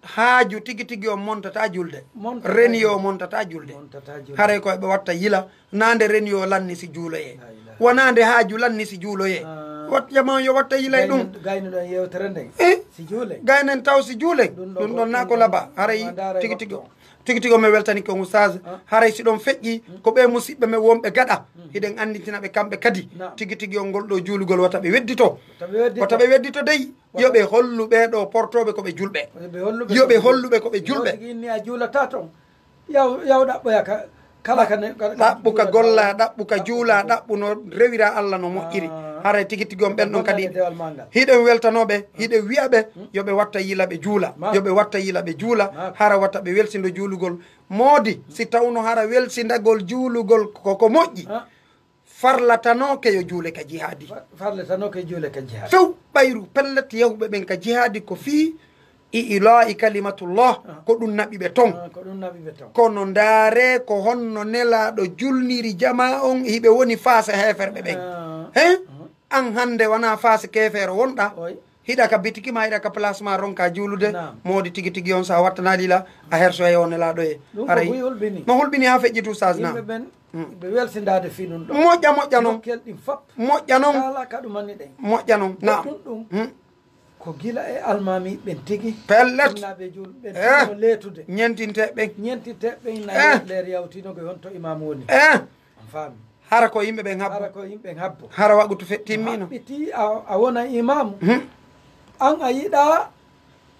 Haaju tigi tigi on montataa julde. Reniyoo montataa julde. Haray ko ɓe watta yila. Naa nde reniyoo lanni si juuloyee. Wonaa nde haaju lanni si juuloyee. Wat jamaa yo watta yila e ɗum. Gaynu-, gaynuɗon yewtere nden. Eh? Si juulen. Gaynen taw si juulen. Ɗum ɗon naa ko laba. Haray tigi tigi on. Tigi tigi on mi weltanike on, Oustaz. Haray si ɗon feƴƴi, ko ɓe musiɓɓe men wonɓe gaɗa. Hiɗen annditina ɓe kamɓe kadi. Tigi tigi on ngol ɗo juulugol wata ɓe weddito. Wata ɓe weddito. Wata ɓe weddito dey. Yo ɓe hollu ɓee ɗo portooɓe ko ɓe julɓe. Yo ɓe hollu ɓe ko ɓe julɓe. Yo tigi inni a juulataa ton. Yaw, yaw ɗaɓɓoya ka, kala ka ne, ka, ka ɗaɓɓu ka juulata golla, ɗaɓɓu ka juula, ɗaɓɓu no rewira Allah no moƴƴiri. Ah. Haray tigi tigi on ɓen ɗon kadi. Hiɗen weltanooɓe, hiɗen wi'a ɓe, yo ɓe watta yila ɓe juula. Yo ɓe watta yila ɓe juula. Hara wata ɓe welsindo juulugol. Moodi, si tawno hara welsindagol juulugol ko, ko moƴƴi. Ah. Farlatanooke yo juule ka jihaadi. Fa-, farlatanooke juule ka jihaadi. Few ɓayru, pellet, yahuɓe ɓen ka jihaadi ko fii i'laa'i kalimatullah, ah, ko ɗum naɓi ɓe ton. Ah, ko ɗum naɓi ɓe ton. Kono ndaaree ko honno Nelaaɗo julniri jamaa on, hiɓe woni faase heeferɓe ɓen. Ah. He? Ah. An hannde wanaa faase keefeero wonɗaa. Oy. Hiɗa ka bitiki ma, hiɗa ka place ma, ronka juulude. Naam. Moodi tigi tigi on, so a wattanaali la, a hersoya e o Nelaaɗo e. Ɗum ko haray buy hulɓini. No hulɓini haa feƴƴitu, Oustaz, naam. Yimɓe ɓen, mm, ɓe welsindaade fii ɗum ɗo. Moƴƴa, moƴƴa non. Nokkel ɗin fop. Moƴƴa non. Kala ka ɗum anni ɗen. Moƴƴa non, naam. Goɗɗum ɗum, mm, ko gila e almaami ɓen tigi. Pellet. Innaaɓe juul ɓen, eh, tigi no leetude. Ñentinte ɓen. Ñentinte ɓen na, eh, leer yawtino ko honto imaamu woni. Eh. On faami. Hara ko yimɓe ɓen habbo. Hara ko yimɓe ɓen habbo. Hara waqutu fe-, timmino. Haɓɓiti a, a wona imaamu. Hmm. An a yiɗa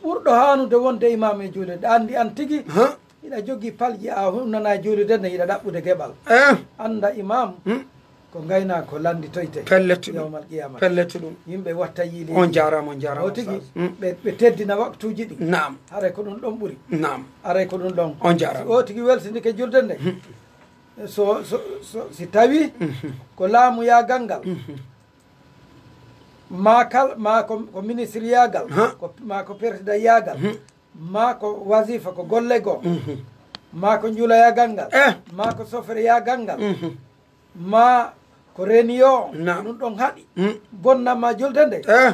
ɓurɗo haanude wonde imaamu e juulirde. Anndi an tigi, huh? Hiɗa jogii palji a hunnana juulirde nde hiɗa ɗaɓɓude geɓal. Eh. Annda imaamu, hmm, ko ngaynaako lannditoyte. Pellet ɗum. Yawmal qiyamati. Pellet ɗum. Yimɓe watta yiileeji. On jaaraama, on jaaraama, o tigi, Oustaz. Hmm. Ɓe, ɓe teddina waktuuji ɗi. Naam. Haray ko ɗum ɗon ɓuri. Naam. Haray ko ɗum ɗon. On jaaraama. Si o tigi welsindike julde nde. Hmm. So, so, so, si tawi, mhm, ko laamuyaagal ngal, mhm, maa kal-, maa ko, ko ministriyaagal, ha, ko, maa ko présidentiyaagal, mhm, maa ko wasifa, ko golle goo, mhm, maa ko njuulayaagal ngal, eh, maa ko sofreyaagal ngal, mhm, maa ko reniyo, naam, ɗum ɗon haɗi, mm, bonna ma julde nde. Eh.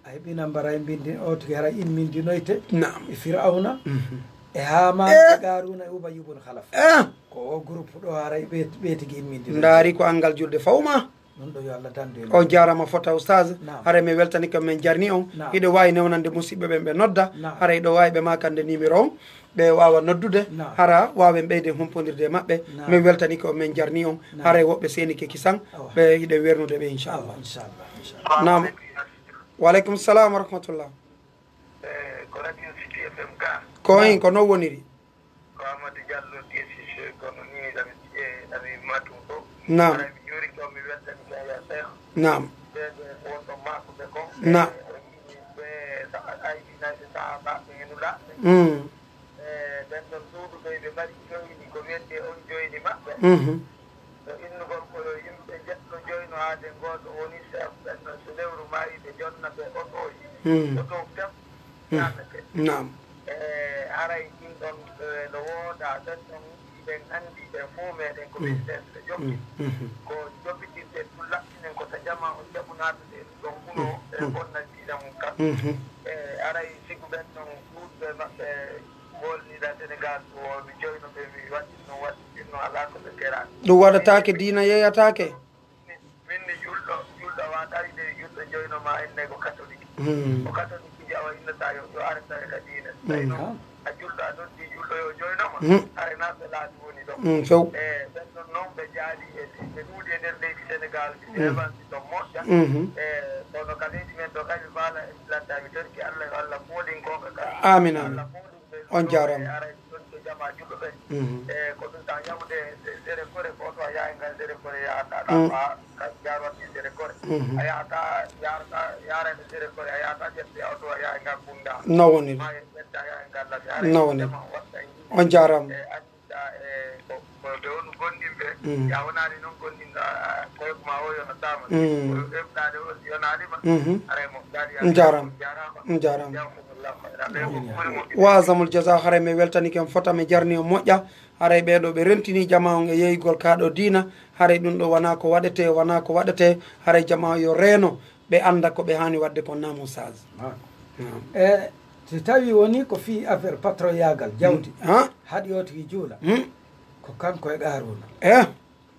A heɓi nambara e mbindi, o tigi hara immindinoyte. Naam. E Firawna, mhm, e Haamaana, eh, e Qaaruuna, e Ubayyu bun Halaf. Eh. Ko o groupe ɗo haray ɓe, ɓe tigi immindinoyte. Ndaari ko anngal julde faw ma. Ɗum ɗo yo Allah dandu en. On jaaraama fota, Oustaz. Naam. Haray mi weltani kam, min jarni on. Naam. Hiɗo waawi newnande musiɓɓe ɓen ɓe nodda. Naam. Haray ɗo waawi ɓe maakande numéro on. Ɓe waawa noddude. Naam. Hara waawen ɓeyde humpondirde e maɓɓe. Naam. Min weltani ko min jarni on. Naam. Haray woɓɓe seenike kisan. Awa. Ɓe hiɗen wernude ɓe, inchallah. Awa, inchallah, inchallah. Naam. Wa aleykum salam wa rahmatullah. Eh, ko Radio City F M ka? Ko hin, ko non woniri? Ko Amadou Diallo, D S C, kono ni ami, eh, ami Matum ɗo. Naam. Haray mi juuri ko mi weltani ka ya Cheikh. Naam. Ɓe, ɓe wonɗo maako ɓe ko. Naam. Eh, ɓe sa-, ay, ay, ay, sahaabaaɓe e nulaaɓe. Mm. Eh, ɓen ɗon suudu ɓe, ɓe mari joyni, ko wiyetee on joyni maɓɓe. Mhm. So innugol ko yo yimɓe njeɗɗo joyno haa de gooto woni chef ɓen ɗon, so lewru maayi ɓe jonna ɓe otooji. Mm. Oto pep, mm, ñaamete. Naam. Eh, haray ɗin ɗon, eh, no wooda ɓen ɗon, hiɗen anndi ɓen fof meɗen ko, mm, ɓe chef ɓe jokki. Mm. Mhm. Ko joppitirɗe ɗum laɓɓinen ko ta jama on jaɓu naatude e ɗum ɗon kuno, mm, e, mm, bonna diina mum kan. Mhm. Eh, haray sibu ɓen ɗon ɗuuɗuɓe maɓɓe Bolniɗa Senegal, ko mi joyno ɓe, mi waɗɗin noon, waɗɗin ɗin noon, alaa ko ɓe keraani. Ɗum waɗataake, diina yeeyataake. Min ni julɗo, julɗo wa tawi de julɗo joyno ma enne ko katolik. Hmm. Ko katolik ji awa innata yo, yo arta ka diina. Hmm. Tawi noon a julɗo, a noddi julɗo yo joyno ma. Hmm. Are na ɓe laati woni ɗo. Hmm, few. E ɓen ɗon noon ɓe jaali e, ɓe ɗuuɗi e nder leydi Senegal, ɓe, hmm, heɓansi ɗon moƴƴa. Mhm. E kono ka leydi men ɗo kadi faala e lattaɓe terki Allah, yo Allah foolin gonga ka. Amin, amin. Allah foolin On jaaraama. Mhm. Mhm. No woniri. No woniri. On jaaraama. Mhm. Mhm. On jaaraama. On jaaraama. Wa azamul jaza, haray mi weltanike on fota, mi jarni on moƴƴa. Haray ɓee ɗo ɓe rentini jamaa on e yeeyugol kaa ɗo diina. Haray ɗum ɗo wanaa ko waɗetee, wanaa ko waɗetee. Haray jamaa yo reeno, ɓe annda ko ɓe haani waɗde kon, naam Oustaz. Naam. E si tawi woni ko fii affaire patron yaagal jawdi, ha? Haɗi o tigi juula. Hmm. Ko kanko e Qaaruuna. Eh.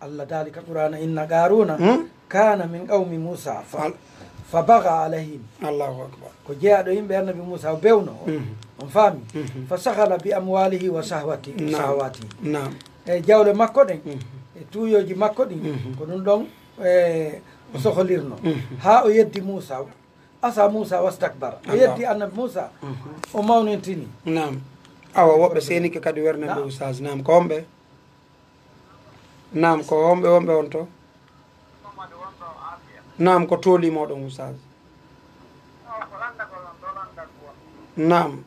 Allah daali ka Qur'aana, inna Qaaruuna, hmm, kaana min qawmi Muusaa fa, fal-, Fa baga alayhim. Allahu akbar. Ko jeyaaɗo yimɓe Annabi Muusa o bewno o. Mhm. On faami? Mhm. Fa sahala bi amwalihi wa sahwati, Naam. Sahawati. Naam. E jawle makko ɗen, Mhm. e tuuyooji makko ɗin, Mhm. ko ɗum ɗon, e, o soholirno. Mhm. Haa o yeddi Muusa. Asa Muusa wastakbar. O Allahu. Yeddi Annabi Muusa, Mhm. o mawnintini. Naam. Awa, woɓɓe seenike kadi wernen ɓe Naam. Oustaz. Naam, ko homɓe? Naam, ko homɓe wonɓe on to? Naam, ko tooli moɗon Oustaz. Naam.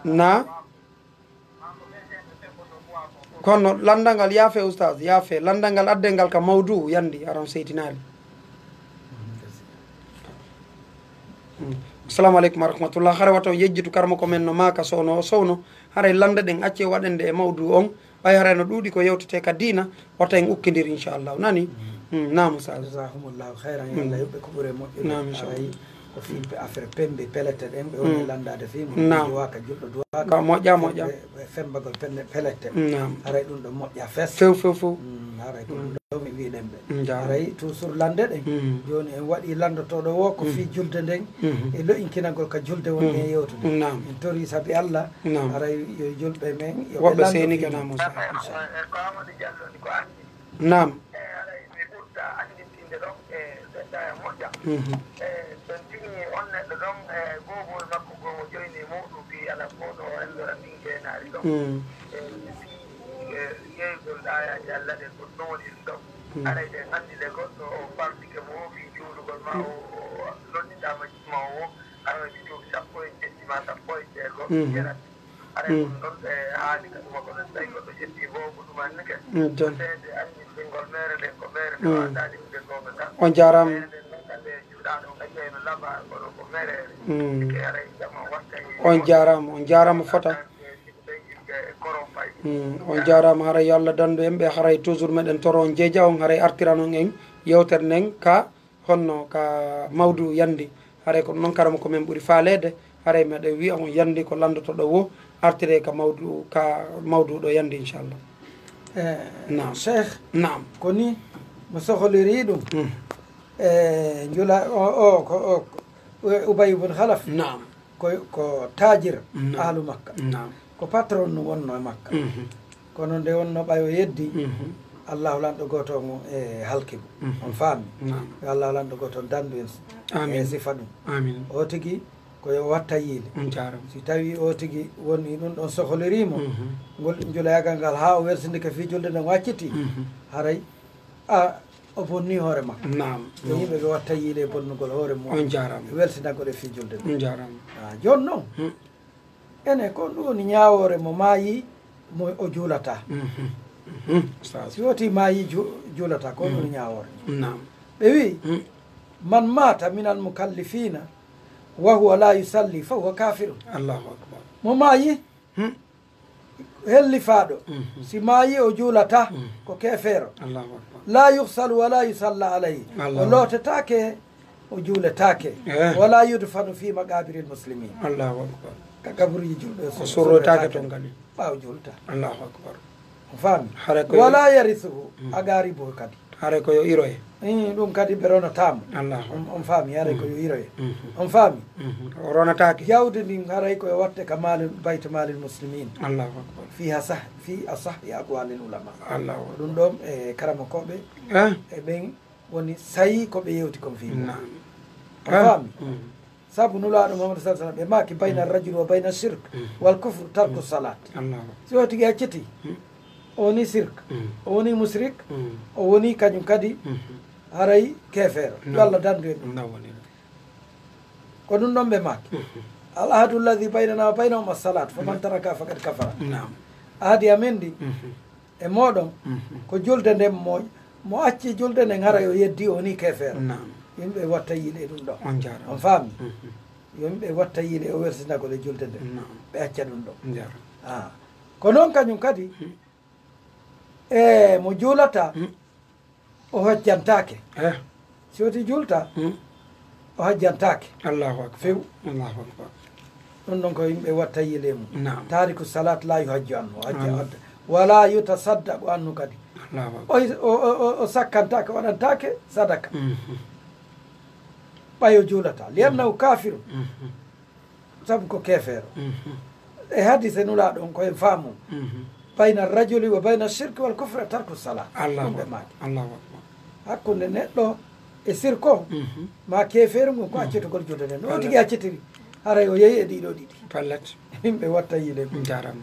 Na? Kono lanndal ngal, yaafe Oustaz, yaafe. Lanndal ngal, adden ngal ka mawdu, yandi, aran seytinaali. Hmm. Assalamu aleykum wa rahmatullah. Hara wata on yejjitu karamoko men no maaka sowno o sowno. Haray lannde ɗen acce waɗende e mawdu on. Ɓay haray no ɗuuɗi ko yewtete ka diina, wata en ukkindir inchallahu. Nani? Hmm, naam, Oustaz. Jazakumullahu khairan. Hmm. Yo Allah yoɓ ɓe ko ɓuri e moƴƴude. Naam, inchallah. Haray ko fii pe-, affaire pembe pelete ɗen, ɓe woni Hmm. lanndaade fii mum. Naam. Duwaaka, julɗo duwaaka. Ba, moƴƴa, moƴƴa. Ɓe, ɓe fembagol penne pelete. Naam. Haray ɗum ɗo moƴƴa fes. Few, few, few. Hmm, haray ko ɗum ɗo mi wiɗen ɓe. Hmm, jaaraama. Haray toujours lannde ɗen. Hmm. Jooni en waɗi lanndotooɗo wo ko Hmm. fii julde nden. Hmm. E lo'inkinagol ka julde woni Hmm. e yewtude. Naam. En tori sabi Allah. Naam. Haray yo julɓe men, yo ɓe Woɓɓe lanndo seenike fii naam, mum. Oustaz, inchallah. E ko Amadou Diallo ni ko anndi. Naam. E, haray mi ɓurta anndintinde ɗon, e, seɗɗa e moƴƴa. Mhm. E, so en tigi on neɗɗo ɗon, e, boobol makko goo mo joyni muɗum fii ala fof ɗo en ɗora min geenaari ɗon. Mm. E, fii, e, yeeygol ɗaayaaji Alla ɗen, ko ɗum woni ɗum ɗon. Mm. Haray ɗen anndi nde goɗɗo o farlike mo o fii juulugol ma o, o, o noddiɗaa ma jimma o, haray mi duuɓi sappo e jeɗɗi ma sappo e jeego, Mm. jeɗɗi. Haray Mm. ɗum ɗon ɓe haali ka tuma kono so tawi goɗɗo ƴetti boo ko ɗum annike. Mm, jon. Seede anni ɓinngol meere nden ko meere nde Mm. waɗaani ɓe gooɓe kan. On jaaraama. Meere nden noon kadi e juuɗaaɗo on e ƴeyno laba kono ko mereere. Mm. Ke haray jama watta e On jaaraama, on jaaraama fota. Ɓe yimɓe e koron fay. Mm, on jaaraama, haray yo Allah danndu en ɓe, haray toujours meɗen toro on jeeja on, haray artiran on en yewtere nden ka honno ka mawdu yandi. Haray ko noon karama ko men ɓuri faaleede. Haray meɗen wi'a on yandi ko lanndotoɗo wo artire ka mawdu, ka mawdu ɗo yandi inchallah. Eh, Naam. Cheikh, Naam. Ko ni mo soholirii ɗum. Mm. Eh, njula o, o, ko, o, Ubay ibn Khalaf. Naam. Ko, ko taajir Naam. Ahlu Makka. Naam. Ko patron no wonno e Makka. Mhm. Kono nde wonno ɓay o yeddi, Mhm. Allahu lanɗo gooto on e halki mo. Mhm. On faami? Naam. Yo Allahu lanɗo gooto on dandu en Amiin. E sifa ɗum. Amiin. O tigi ko yo watta yiile. On jaaraama. Si tawi o tigi woni ɗum ɗon soholirii mo, Mhm. ngol njulayaagal ngal haa o welsindike fii julde nden o acciti, Mhm. haray a, o bonni hoore makko. Naam. Yo yimɓe ɓe watta yiile e bonnugol hoore mum. On jaaraama. E welsinagol e fii julde nden. On jaaraama. A, jooni noon, Hmm. ene ko ɗum woni ñaawoore mo maayi mo o juulataa. Mhm. Mhm. Ustaz. Si woti maayi ju-, juulataa, ko ɗum woni Hmm. ñaawoore. Naam. Ɓe wi'i, Hmm. "Man maata minal mukallifiina wa huwa laa yusalli fa huwa kaafirun." Allahu akbar. Mo maayi, Hmm. hellifaaɗo, Mhm. si maayi o juulataa, Mhm. ko keefeero. Allahu akbar. Laa yuhsalu wa laa yusalla alayhi. Allahu O lootetaake, o juuletaake. Eh. Wa laa yudfanu fi maqaabiril muslimin. Allahu akbar. Ka kaburuuji julɓe O surrotaake ton kadi. Ɓaawo juulta. Allahu akbar. On faami? Hara ko Wa laa yarisuhu, Mm. a gaari bo kadi. Haray ko yo iroye. Ii, ɗum kadi ɓe ronataa mo. Allahu On, akbar. on faami, haray ko yo Mm. iroye. Mhm. On faami? Mhm. O ronataake. Jawdi ndin haray ko yo watte ka maalin, bayt maalil muslimin. Allahu akbar. Fi asah, fi asahhi aqwalil ulama. Allahu akbar. Ɗum ɗon e karamokooɓe Eh? e ɓen woni sayi ko ɓe yewti kon fii mum. Naam. On Eh? faami? Mm. Sabu Nulaaɗo Muhammad sallallahu alaihi wasallam ɓe maaki, "Bayna Mm. rajul wa bayna shirk Mm. wal kufr tarku Mm. salat." Allahu akbar. Si o tigi acciti, Mm. o woni sirk, Mm. o woni musrik, Mm. o woni kañum kadi Mm. haray keefeero. Naam. Yo Allah dandu en ɗum. Naam, woni ɗum. Ko ɗum ɗon ɓe maaki. Mm. "Al ahdu alladhi baynana wa baynahum as-salat, faman Mm. taraka faqad kafara." Naam. Ahdi amen ndi, Mm. e mooɗon, Mhm. ko julde nden mo, mo acci julde nden, hara yo yeddi, o woni keefeero. Naam. Yimɓe watta yiile e ɗum ɗon. On jaaraama. On faami? Mhm. Yo yimɓe watta yiile o welsinagol e julde nden. Naam. Ɓe acca ɗum ɗon. On jaaraama. Ah. Ko noon kañum kadi, Mhm. e mo juulata, Mhm. o hojjantaake. Eh. Si woti juulta, Hmm. o hajjantaake. Allahu akbar. Few. Allahu akbar. Ɗum ɗon ko yimɓe watta yiile mum. Naam. Taariku salat la yuhajju anhu. Hajja Naam. wadda. Wala yutasaddaqu anhu kadi. Allahu akbar. O, o, o, o, o sakkantake, o waɗantake sadaka. Mhm. Ɓayo juulata. Liannahu kafirun. Mhm. Sabu ko kefeero. Mhm. E hadise Nulaaɗo on ko en faamu. Mhm. Bayna rajuli wa bayna shirki wal kufri tarku salah. Allahu Ɗum ɓe akbar. Maaki. Allahu akbar. Hakkunde neɗɗo e sirko, Mhm. ma kefeeru ngun ko Mhm. accitugol julde nden. No o Pallet. Tigi accitiri. Haray o yehi e ɗiɗo ɗiɗi. Pallet. Yimɓe watta yiile mum. Jarama.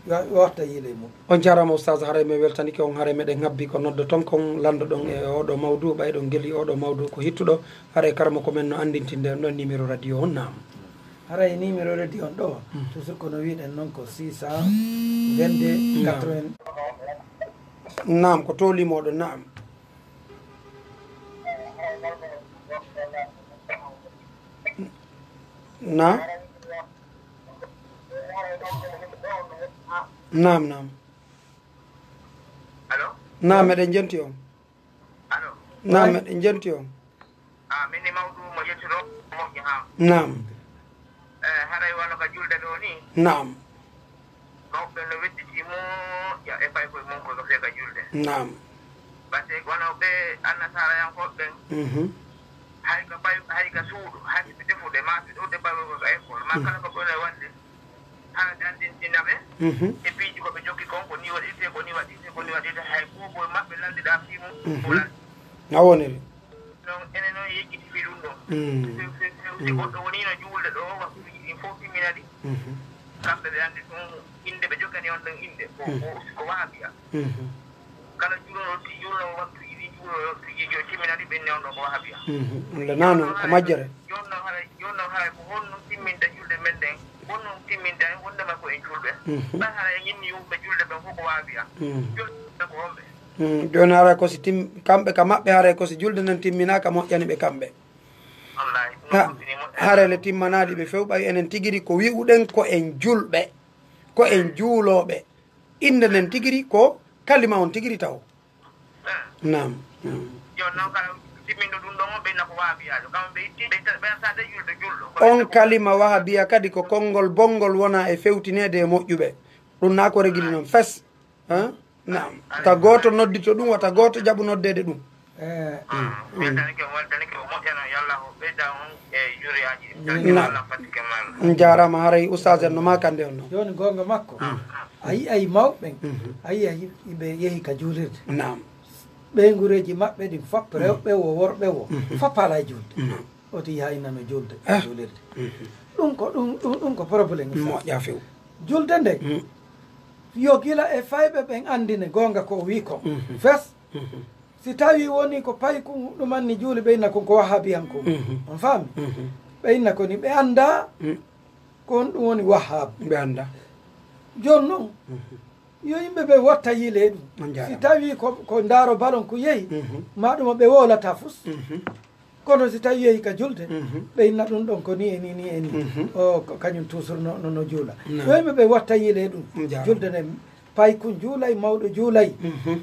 Wa-, watta yiile mum. On jarama Oustaz, haray mi weltanike on, haray meɗen habbi ko noddo ton kon, lanndo ɗon e oɗo mawdu, ɓay ɗon geli oɗo mawdu ko hittuɗo, haray karamo ko men no anndintinde on ɗon numéro radio on, naam. Haray numéro radio on ɗo, Hmm. Toujours ko no wiɗen non ko six cent vingt-deux Naam. Quatre-vingts. Naam, ko to limoɗo, naam. Naam. Naam, naam. Allo? Naam, meɗen jenti on. Allo? Naam, meɗen jenti on. Ah, min ni mawɗo mo yettuɗo, moƴƴi haa. Naam. Eh, haray wano ka julde ɗo ni. Naam. Mawɓe no wedditi moƴƴa e paykoye mum ko ka fee ka julde. Naam. Parce que wano ɓe annasarayankoɓe ɓen. Mhm. Hay ka pay-, hay ka suudu, hay ɓe defude, ma ɓe ɗo de bawe ko ka école, ma Mhm. kala ko ɓe wonay wonde. Haa dandintina ɓe Mhm. e piiji ko ɓe jokki kon, ko ni waɗirte, ko ni waɗirte, ko ni waɗirte, hay gooto e maɓɓe lanndiɗaa fii mum, Mhm. o lanndi. A woniri. Non, enen non yejjiti fii ɗum ɗon. Mm. Few, few, few, si Mm. goɗɗo woniino juulde ɗo, waktuuji ɗin fof timmina ɗi. Mhm. Kamɓe ɓe anndi ɗum, innde ɓe jokkani on ɗon innde, ko, Mhm. ko, ko wahabiya. Mhm. Kala juuloowo, si juulnoowo waktuuji ɗin, juuloowo waktuuji joy timmina ɗi, ɓe inni on ɗon ko wahabiya. Mhm. Walla naa non, ko haray, majjere. Jooni non haray, jooni non haray ko honno timminta julde men ɗen? Honno timminta en wondema ko en julɓe? Mhm. Ɓay haray en inni yumɓe julde ɓen fof ko wahabiya. Mhm. Julɓe ko homɓe? Mm, jooni haray ko si tim-, kamɓe ka maɓɓe haray ko si julde nden timminaaka moƴƴani ɓe kamɓe. Wallaahi, ɗum Ha, ɗum ɗum moƴƴani. Haray le timmanaali ɓe few, ɓay enen tigiri ko wi'uɗen ko en julɓe, ko en juulooɓe. Innde nden tigiri ko kalima on tigiri taw. Eh. Naam, naam. Jooni noon kala timminɗo ɗum ɗon on ɓe inna ko wahabiyaajo. Kamɓe ɓe itti, ɓe ta-, ɓe artaade julɗo, julɗo. Ko On ɓe kalima wahabiya kadi ko konngol bonngol wonaa e fewtineede e moƴƴuɓe. Ɗum naa ko regili noon fes. Hein? Naam. Ta gooto noddito ɗum, wata gooto jaɓu noddeede ɗum. Eh. Mm, mm. Weltanike, weltanike, o moƴƴana, yo Allah o ɓeyda on e juriyaaji. Naam. Allah fatike maal. On jaaraama, haray Oustaz en no maakande on noon. Jooni goonga makko. Mm. A yi'ay mawɓe ɓen, Mhm. a yi'ay yimɓe yehi ka juulirde. Naam. Ɓeynguureeji maɓɓe ɗin fop, Mhm. rewɓe wo, worɓe wo, Mhm. fop alaa e juulde. Naam. Oti yaha inna no juulde, Ah. juulirde. Mhm. Ɗum ko, ɗum, ɗum, ɗum ko problème. Moƴƴa few. Julde nde, Mhm. yo gila e fayɓe ɓen anndine goonga ko o wi'i kon. Mhm. Fes, Mhm. si tawii wonii ko paykun ɗumanni juuli, ɓe inna kon ko wahabiyanko. Mhm. On faami? Mhm. Ɓe inna ko ni ɓe anndaa Mhm. ko honɗum woni wahab. Ɓe anndaa. Jooni non, Mhm. yo yimɓe ɓe watta yiile ɗum. On jaaraama. Si tawii ko, ko ndaaro balon ko yehi, Mhm. ma ɗum ɓe wowlata fus. Mhm. Kono si tawii yehi ka julde, Mhm. ɓe inna ɗum ɗon ko ni e ni, ni e ni. Mhm. O, ko kañum toujours no, no, no juula. Naam. Yo yimɓe ɓe watta yiile ɗum. On jaaraama. Julde nden, paykun juulay, mawɗo juulay. Mhm.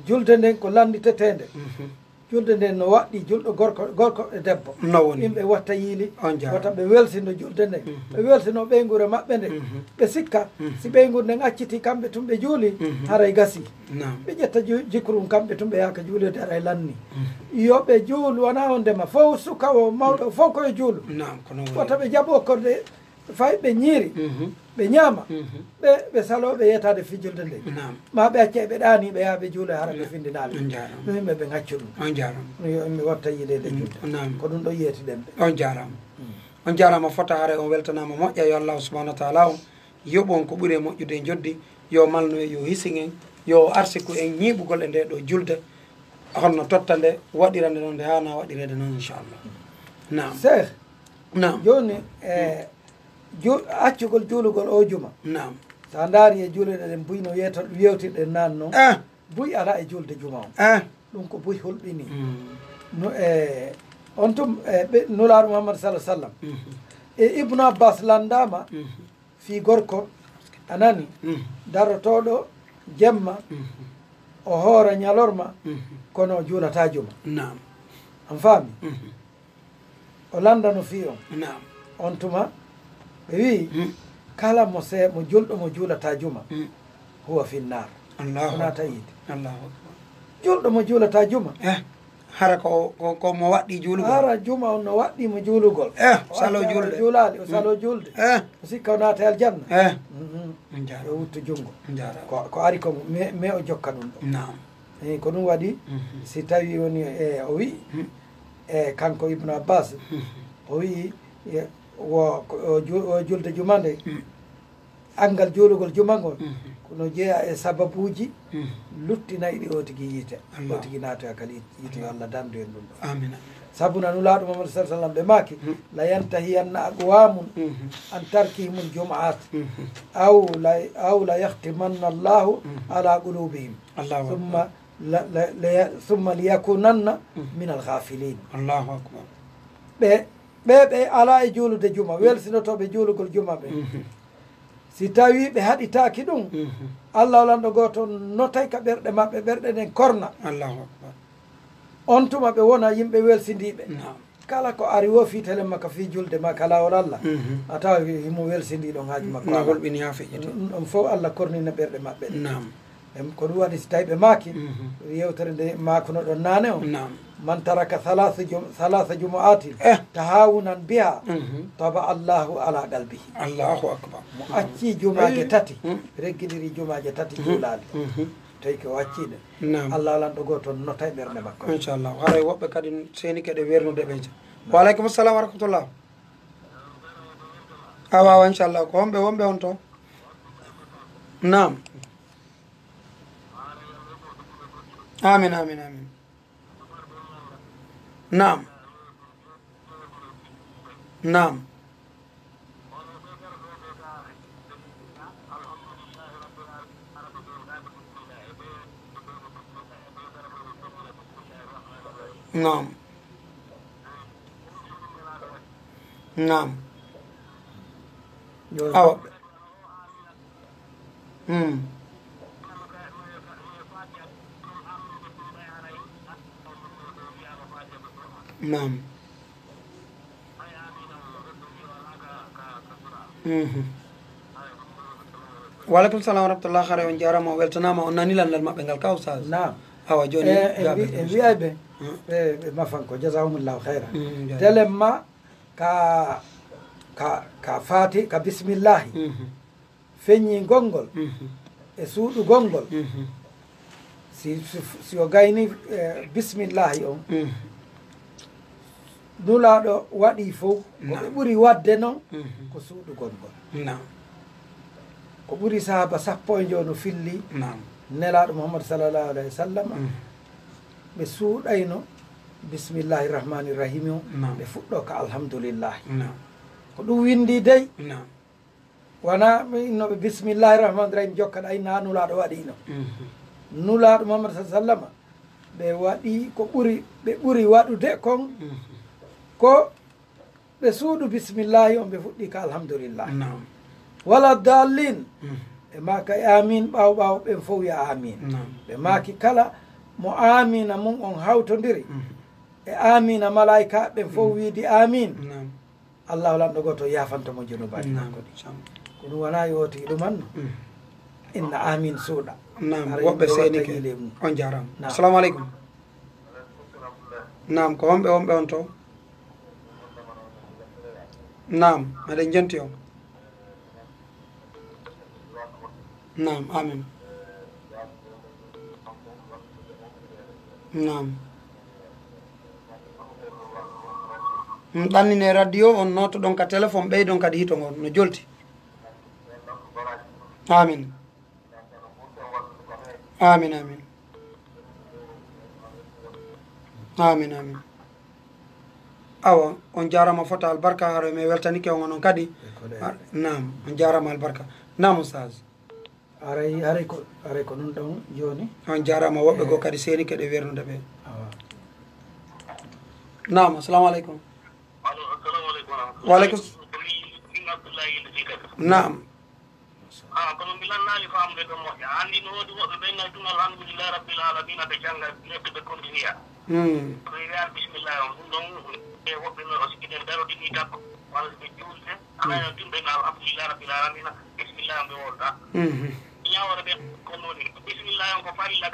Julde nden ko lannditeteende. Mhm. Julde nden no waɗɗi julɗo gorko, gorko e debbo. No woni. Yimɓe watta yiili, On jaaraama. Wata ɓe welsindo julde nden. Mhm. Ɓe welsinoo ɓeynguure maɓɓe nden. Mhm. Ɓe sikka, Mhm. si ɓeynguure nden acciti kamɓe tun ɓe juuli, Mhm. haray gasi. Naam. Ɓe ƴetta ju-, jikru on kamɓe tun ɓe yaha ka juulirde haray lanni. Mhm. Yo ɓe juulu, wonaa on ndema. Fow suka o, mawɗo o, fow ko yo juulu. Naam, ko non woni. Wata ɓe jaɓu okkorde Fay ɓe ñiiri, Mhm. ɓe ñaama, Mhm. ɓe, ɓe saloo, ɓe yeetaade fii julde nde. Naam. Maa ɓe acca ɓe ɗaanii, ɓe yaha ɓe juula, hara ɓe Na-, findinaali. On jaaraama. Ɗum yimɓe ɓe ngaccu ɗum. On jaaraama. Yo yimɓe watta yiileede Mm, julde. Naam. Ko ɗum ɗo yeeti ɗen ɓe. On jaaraama. Mm. On jaaraama fota, hare on weltanaama moƴƴa, yo Allahu subhanahu wa taala on yoɓu on ko ɓuri e moƴƴude e njoɓdi, yo malnu en, yo hisin en, yo arsiku en ñiiɓugol e ndee ɗoo julde, honno totta nde, waɗira nde noon nde haanaa waɗireede noon, inchallah. Naam. Seeh. Naam. Jooni, e, Ju-, accugol juulugol oo juma. Naam. So a ndaari e juulirɗe ɗen, buy no yeewta-, yeewtirɗen naan noon. Ah. Buy alaa e juulde juma on. Ah. Ɗum ko buy hulɓinii. Mm. No, e, on tuma, e, ɓe, Nulaaɗo Muhammad sallallahu alaihi wasallam. Mhm. E Ibnu Abbas lanndaama Mhm. fii gorko, a nani, Mhm. darotooɗo jemma, Mhm. o hoora ñalorma, Mhm. kono o juulataa juma. Naam. On faami? Mhm. O lanndano fii on. Naam. On tuma, ɓe wi'i, Mm. kala mo se-, mo julɗo mo juulataa juma, Mm. huwa finnaar. Allahu O naata akbar. Yiite. Allahu akbar. Julɗo mo juulata juma. Eh, hara ko, ko, ko mo waɗɗi juulugol. Hara juma on no waɗɗi mo juulugol. Eh, o salo julde. O juulaali, o salo julde. Eh. O sikka o naata aljanna. Eh. Mhm. On jaaraama. Yo wuttu junngo. On jaaraama. Ko, ko ari ko me, me o jokka ɗum ɗo. Naam. Eh, ko ɗum waɗi, mhm, si tawi woni, eh, o wi'i, hmm, eh, kanko Ibnu Abbas, mhm, o wi'i, eh, wo, ko, o ju-, o julde juma nde, hmm, anngal juulugol juma ngol, mhm, ko no jeyaa e sababuuji, mhm, luttinayɗi o tigi yiite, Allahu, o tigi naatoya kala yiite, yiite yo Allah dandu en ɗum ɗo. Amin, amin. Sabu na Nulaaɗo Muhammad sallallahu alaihi wasallam ɓe maaki, hmm, "La yantahiyanna aqwamun, mhm, an tarkihimul jumu'at, mhm, aw la, aw la yahtimanna Allahu, mhm, ala qulubihim." Allahu akbar. Summa la, la, la, summa liyakunanna, mhm, min al-ghafilin. Allahu akbar. Ɓe, ɓe, ɓe alaa e juulude juma, welsinotoɓe juulugol juma ɓe. Mhm. Si tawi ɓe haɗitaaki ɗum, mhm, Allah o lanɗo gooto notay ka ɓerɗe maɓɓe, ɓerɗe ɗen korna. Allahu akbar. On tuma ɓe wona yimɓe welsindiiɓe. Naam. Kala ko ari wo fii telen ma ka fii julde ma ka laawol Allah, mhm, a tawa hi-, himo welsindii ɗon haaju makko. No alaa. Hulɓini haa feƴƴiti. Ɗum, ɗum fof Allah kornina ɓerɗe maɓɓe ɗe. Naam. Em, ko ɗum waɗi si tawi ɓe maaki, mhm, yewtere nde maakuno ɗon naane o. Naam. "Man taraka thalatha jum-, thalatha jumu'atin, eh, tahawunan biha, mhm, taba Allahu ala qalbihi." Allahu akbar. Mo acci jumaaje, eh, tati, mm, reggindiri jumaaje tati, mhm, juulaali. Mhm. Tawi ko o acci ɗe. Naam. Allah lanɗo gooto notay ɓerɗe makko. Inchallah. Haray woɓɓe kadi seenike ɗe wernude ɓe. Naam. Wa aleykum salam wa rahmatullah. Awa, awa, inchallah. Ko homɓe wonɓe on to? Naam. Amin, amin, amin. Naam. Naam. Naam. Naam. Awa. Hmm. Naam. Mhm. Wa aleykum salam wa rahmatullah. Hare on jaaraama, on weltanaama, on nani lanndal maɓɓe ngal ka, Oustaz? Naam. Awa, jooni, eh, en jaabe wi-, en wiyay ɓe, hmm, ɓe, ɓe mafan ko, jazahumullahu khayran. Hmm, jazakumullah. Telen ma ka, ka, ka faati, ka bismillahi. Mhm. Feññingol ngol, mhm, e suuɗugol ngol. Mhm. Si, si, si o gayni, eh, bismillahi on, mhm, Nulaaɗo waɗi fof, ko ɓe, naam, ɓuri waɗde noon, mhm, ko suuɗugol ngol. Naam. Ko ɓuri sahaaba sappo e njoyo no filli, naam, Nelaaɗo Muhammad sallallahu alayhi wa sallam, mhm, ɓe suuɗayno bismillahi rahmani rahim o, naam, ɓe fuɗɗo ka alhamdulillahi. Naam. Ko ɗum winndi dey. Naam. Wonaa ɓe inno ɓe bismillahi rahmani rahim, jokka ɗay na Nulaaɗo waɗino. Mhm. Nulaaɗo Muhammad sallallahu alaihi wasallam, ɓe waɗi ko ɓuri, ɓe ɓuri waɗude kon, mhm, ko ɓe suuɗu bismillahi on, ɓe fuɗɗi ka alhamdulillah. Naam. Wala dallin. Mhm. Ɓe maaka e amin, ɓaawo, ɓaawo ɓen fof wi'a amin. Naam. Ɓe maaki kala mo amina mum on hawtondiri, mhm, e amina malaika ɓen fof, mhm, wiidi amin. Naam. Allahu lanɗo gooto yaafanto mo junubaaji, naam, makko ɗi. Sam. Ko ɗum wonaa yo o tigi ɗumanno. Mm. Inna amin suuɗa. Naam, aray woɓɓe seeni ke. On jaaraama. Naam. Assalamu aleykum. Naam, ko homɓe wonɓe on to? Naam, meɗen jenti on. Naam, amin. Naam. Mm, ɗannine radio on, nootoɗon ka téléphone, ɓeydon kadi hito ngon, no jolti. Amin. Amin, amin. Amin, amin. Awa, on jaaraama fota albarka, haro mi weltanike on onon kadi. E ko ɗe. Ah, naam, on jaaraama albarka. Naam, Oustaz. Haray, haray ko, haray ko ɗum ɗon jooni. On jaaraama, woɓɓe goo kadi seenike ɗe wernude ɓe. Awa. Naam, assalamu aleykum. Alo, assalamu aleykum wa rahmatullah. Wa aleykum s-, ko min, min Abdullahi Yinde Sikka. Naam. Ah, kono mi lannaali faamude ɗon moƴƴa. Anndi no woodi woɓɓe ɓen nay tun, alhamdulillahi rabbil alamina, ɓe jannga, lepte ɓe continue. Hmm. Ko ɓe wi'a bismillah on, ɗum ɗon, e woɓɓe no o sikki ɗen darotini takko, walla ɓe juulde, ana, hmm, yo timɓe no alhamdulillahi rabbil alamina, bismillah on ɓe wolda. Mhm. Ñawore ɓe ko woni, bismillah on ko farilla.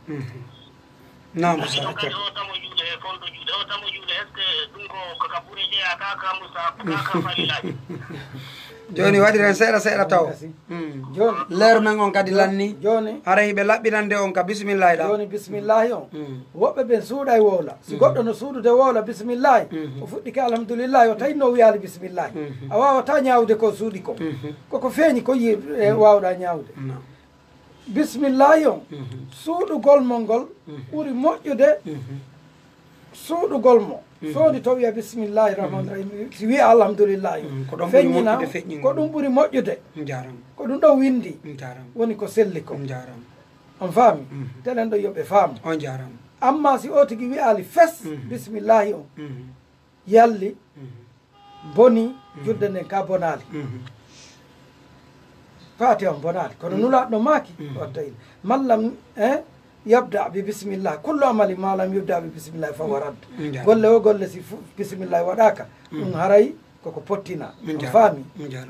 Mhm. Naam, Adi ɗum kadi o tamo juuɗe e fonto juuɗe o tamo juuɗe est ce que ɗum ko kaka ɓure jeeya ka ka musa ka ka falilaji? Jooni waɗiren seeɗa seeɗa taw. Kasi. Mm. Jooni. Leer men on kadi lanni. Jooni. Haray hiɓe laɓɓinande on ka bisimillahi ɗa. Jooni bisimillahi on. Mm. Woɓɓe ɓen suuɗay wowla. Si goɗɗo no suuɗude wowla bisimillahi, o fuɗɗike alhamdulillahi, o tawi no wiyaali bisimillahi. A waawata ñaawude ko suuɗi ko. Koko feeñi ko yi e waawɗa ñaawude. Naam. Bismillaahi on, suuɗugol mo ngol ɓuri moƴƴude suuɗugol mo. Soodi to wiya bismillaahi rahmaani rahiim, si wiya alhamdulillaahi. Mm, ko ɗon ɓuri feññina moƴƴude feññingol. Ko ɗum ɓuri moƴƴude. Njaram. Ko ɗum ɗon winndi. Njaram. Woni ko selli ko. Njaram. On faami? Telen ɗo yo ɓe faamu. On njaram. Amma si o tigi wiyaali fes, bismillaahi on, yalli, boni, julde nden ka bonaali. Faati on bonaali. Kono Nulaaɗo maaki, watta il. Mallam, eh, yabda bi bismillah. Kullu amali ma lam yubda bi bismillah fa huwa radd. Golle o golle si fu-, bismillah waɗaaka, ɗum haray koko pottina. On faami?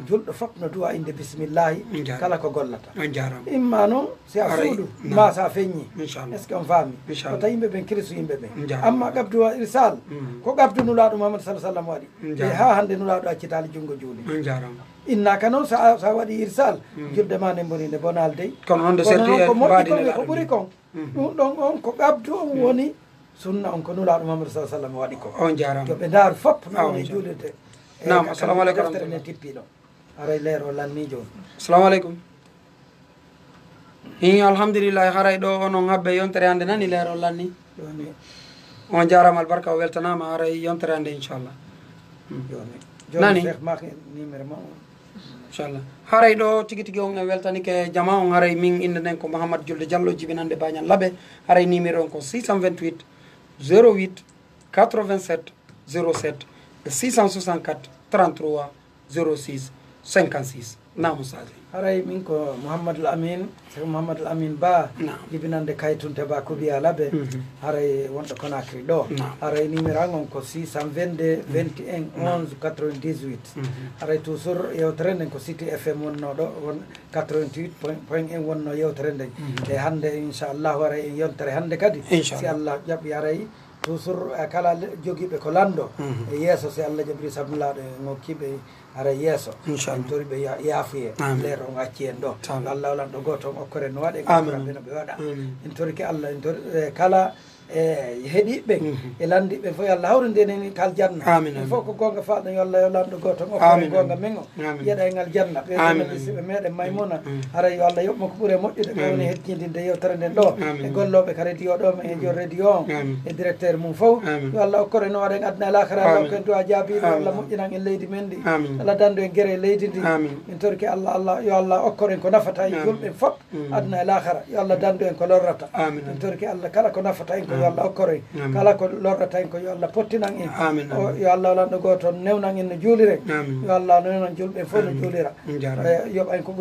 Julɗo fof no duwa innde bismillahi kala ko gollata. On jaaraama. Imma noon, si a suudu, ma so a feññi. Inchallah. Est ce que on faami? Inchallah. Wota yimɓe ɓen kirisu yimɓe ɓen. Amma qabdu wa irsal, ko qabdu Nulaaɗo Muhammad sallallahu alaihi wasallam waɗi. E haa hannde Nulaaɗo accitaali junngo juuli. On jaaraama. Innaaka noon, so a, so a waɗi irsal, julde ma nden boni nde bonaali dey. Kono noon nde serti noon e ko moƴƴi mbaadi kon, nde ko ɓuri kon. Ɗum ɗon on ko qabdu on woni sunna on ko Nulaaɗo Muhammad sallallahu alaihi wasallam waɗi ko. On jaaraama. Yo ɓe ndaaru fof no woni juulirde. Naam, assalamu alaikum. Deftere nden tippi ɗo. Haray leer o lanni jooni. Assalamu alaikum. Hi, alhamdulillah, haray ɗo onon habbe yontere hannde nani leer o lanni. Jooni. On jaaraama albarka, o weltanaama, haray yontere hannde inchallah. Jooni. Jooni nani? Cheikh Mahi numéro mo. Inchallah. Haray ɗo tigi tigi on e weltanike jama on, haray min innde nden ko Mouhammad Julde Diallo jibinande Bañal Laɓe. Haray numéro on ko six cent vingt-huit zéro huit quatre-vingt-sept zéro sept e six cent soixante-quatre trente-trois zéro six cinquante-six. Naam, Ustaaz. Haray min ko Mouhamadul Amin, Cheikh Mouhamadul Amin Ba, naam, jibinande Kaytunte Ba Kubiya Labe, haray wonɗo Conakry ɗo. Naam. Haray numéro an on ko six cent vingt-deux vingt et un onze quatre-vingt-dix-huit. Haray toujours yewtere nden ko City F M wonno ɗo, won quatre-vingt-huit point un wonno yewtere nden. E hannde, inchallahu, haray en yontere hannde kadi. Inchallah. Si Allah jaɓi, haray toujours, eh, kala le-, jogiiɓe ko lanndo e yeeso, si Allah jaɓiri sabu Nulaaɗo en okkiiɓe haray yeeso. Inchallah. En tori ɓe ya-, yaafuye. Amin. Leer on acci en ɗo. Amin. Allah o lanɗo gooto on okkore no waɗe, amin, okkora ɓe no ɓe waɗa. Amin. En torike Allah, en tori, eh, kala, eh, heɗiiɓe ɓen e lanndiiɓe ɓen fof, yo Allah hawrinde en e aljanna. Amin, amin. En fof ko goonga faalɗen, yo Allah yo lanɗo gooto on okkore goonga men o. Amin. Yeɗa en aljanna. Ɓe woni ɓe meɗen Maymuna. Amin. Haray yo Allah yoɓ mo ko ɓuri e moƴƴude. Ɓe woni hettindinde yewtere nden ɗo. Amin. E gollooɓe ka radio ɗo, men e jon radio on. Amin. E directeur mum fof. Amin. Yo Allah okkor en no waɗen aduna e laakara. Amin. Allah okkor en du'a jaabiiɗo. Amin. Allah moƴƴinan en leydi men ndi. Amin. Allah dandu en gere e leydi ndi. Amin. Min torki Allah, Allah, yo Allah okkor en ko nafata en julɓe en fof. Aduna e laakara, yo Allah dandu en ko lorrata. Amin. Min torki Allah kala ko nafata en ko yo Allah okkor en. Amin. Kala ko lorrata en ko yo Allah pottinan en. Amin, amin. O, yo Allah lanɗo gooto newnan en no juuliren. Amin. Yo Allah newnan julɓe en fof no juulira. Amin. Jarama. Eh, yoɓa en ko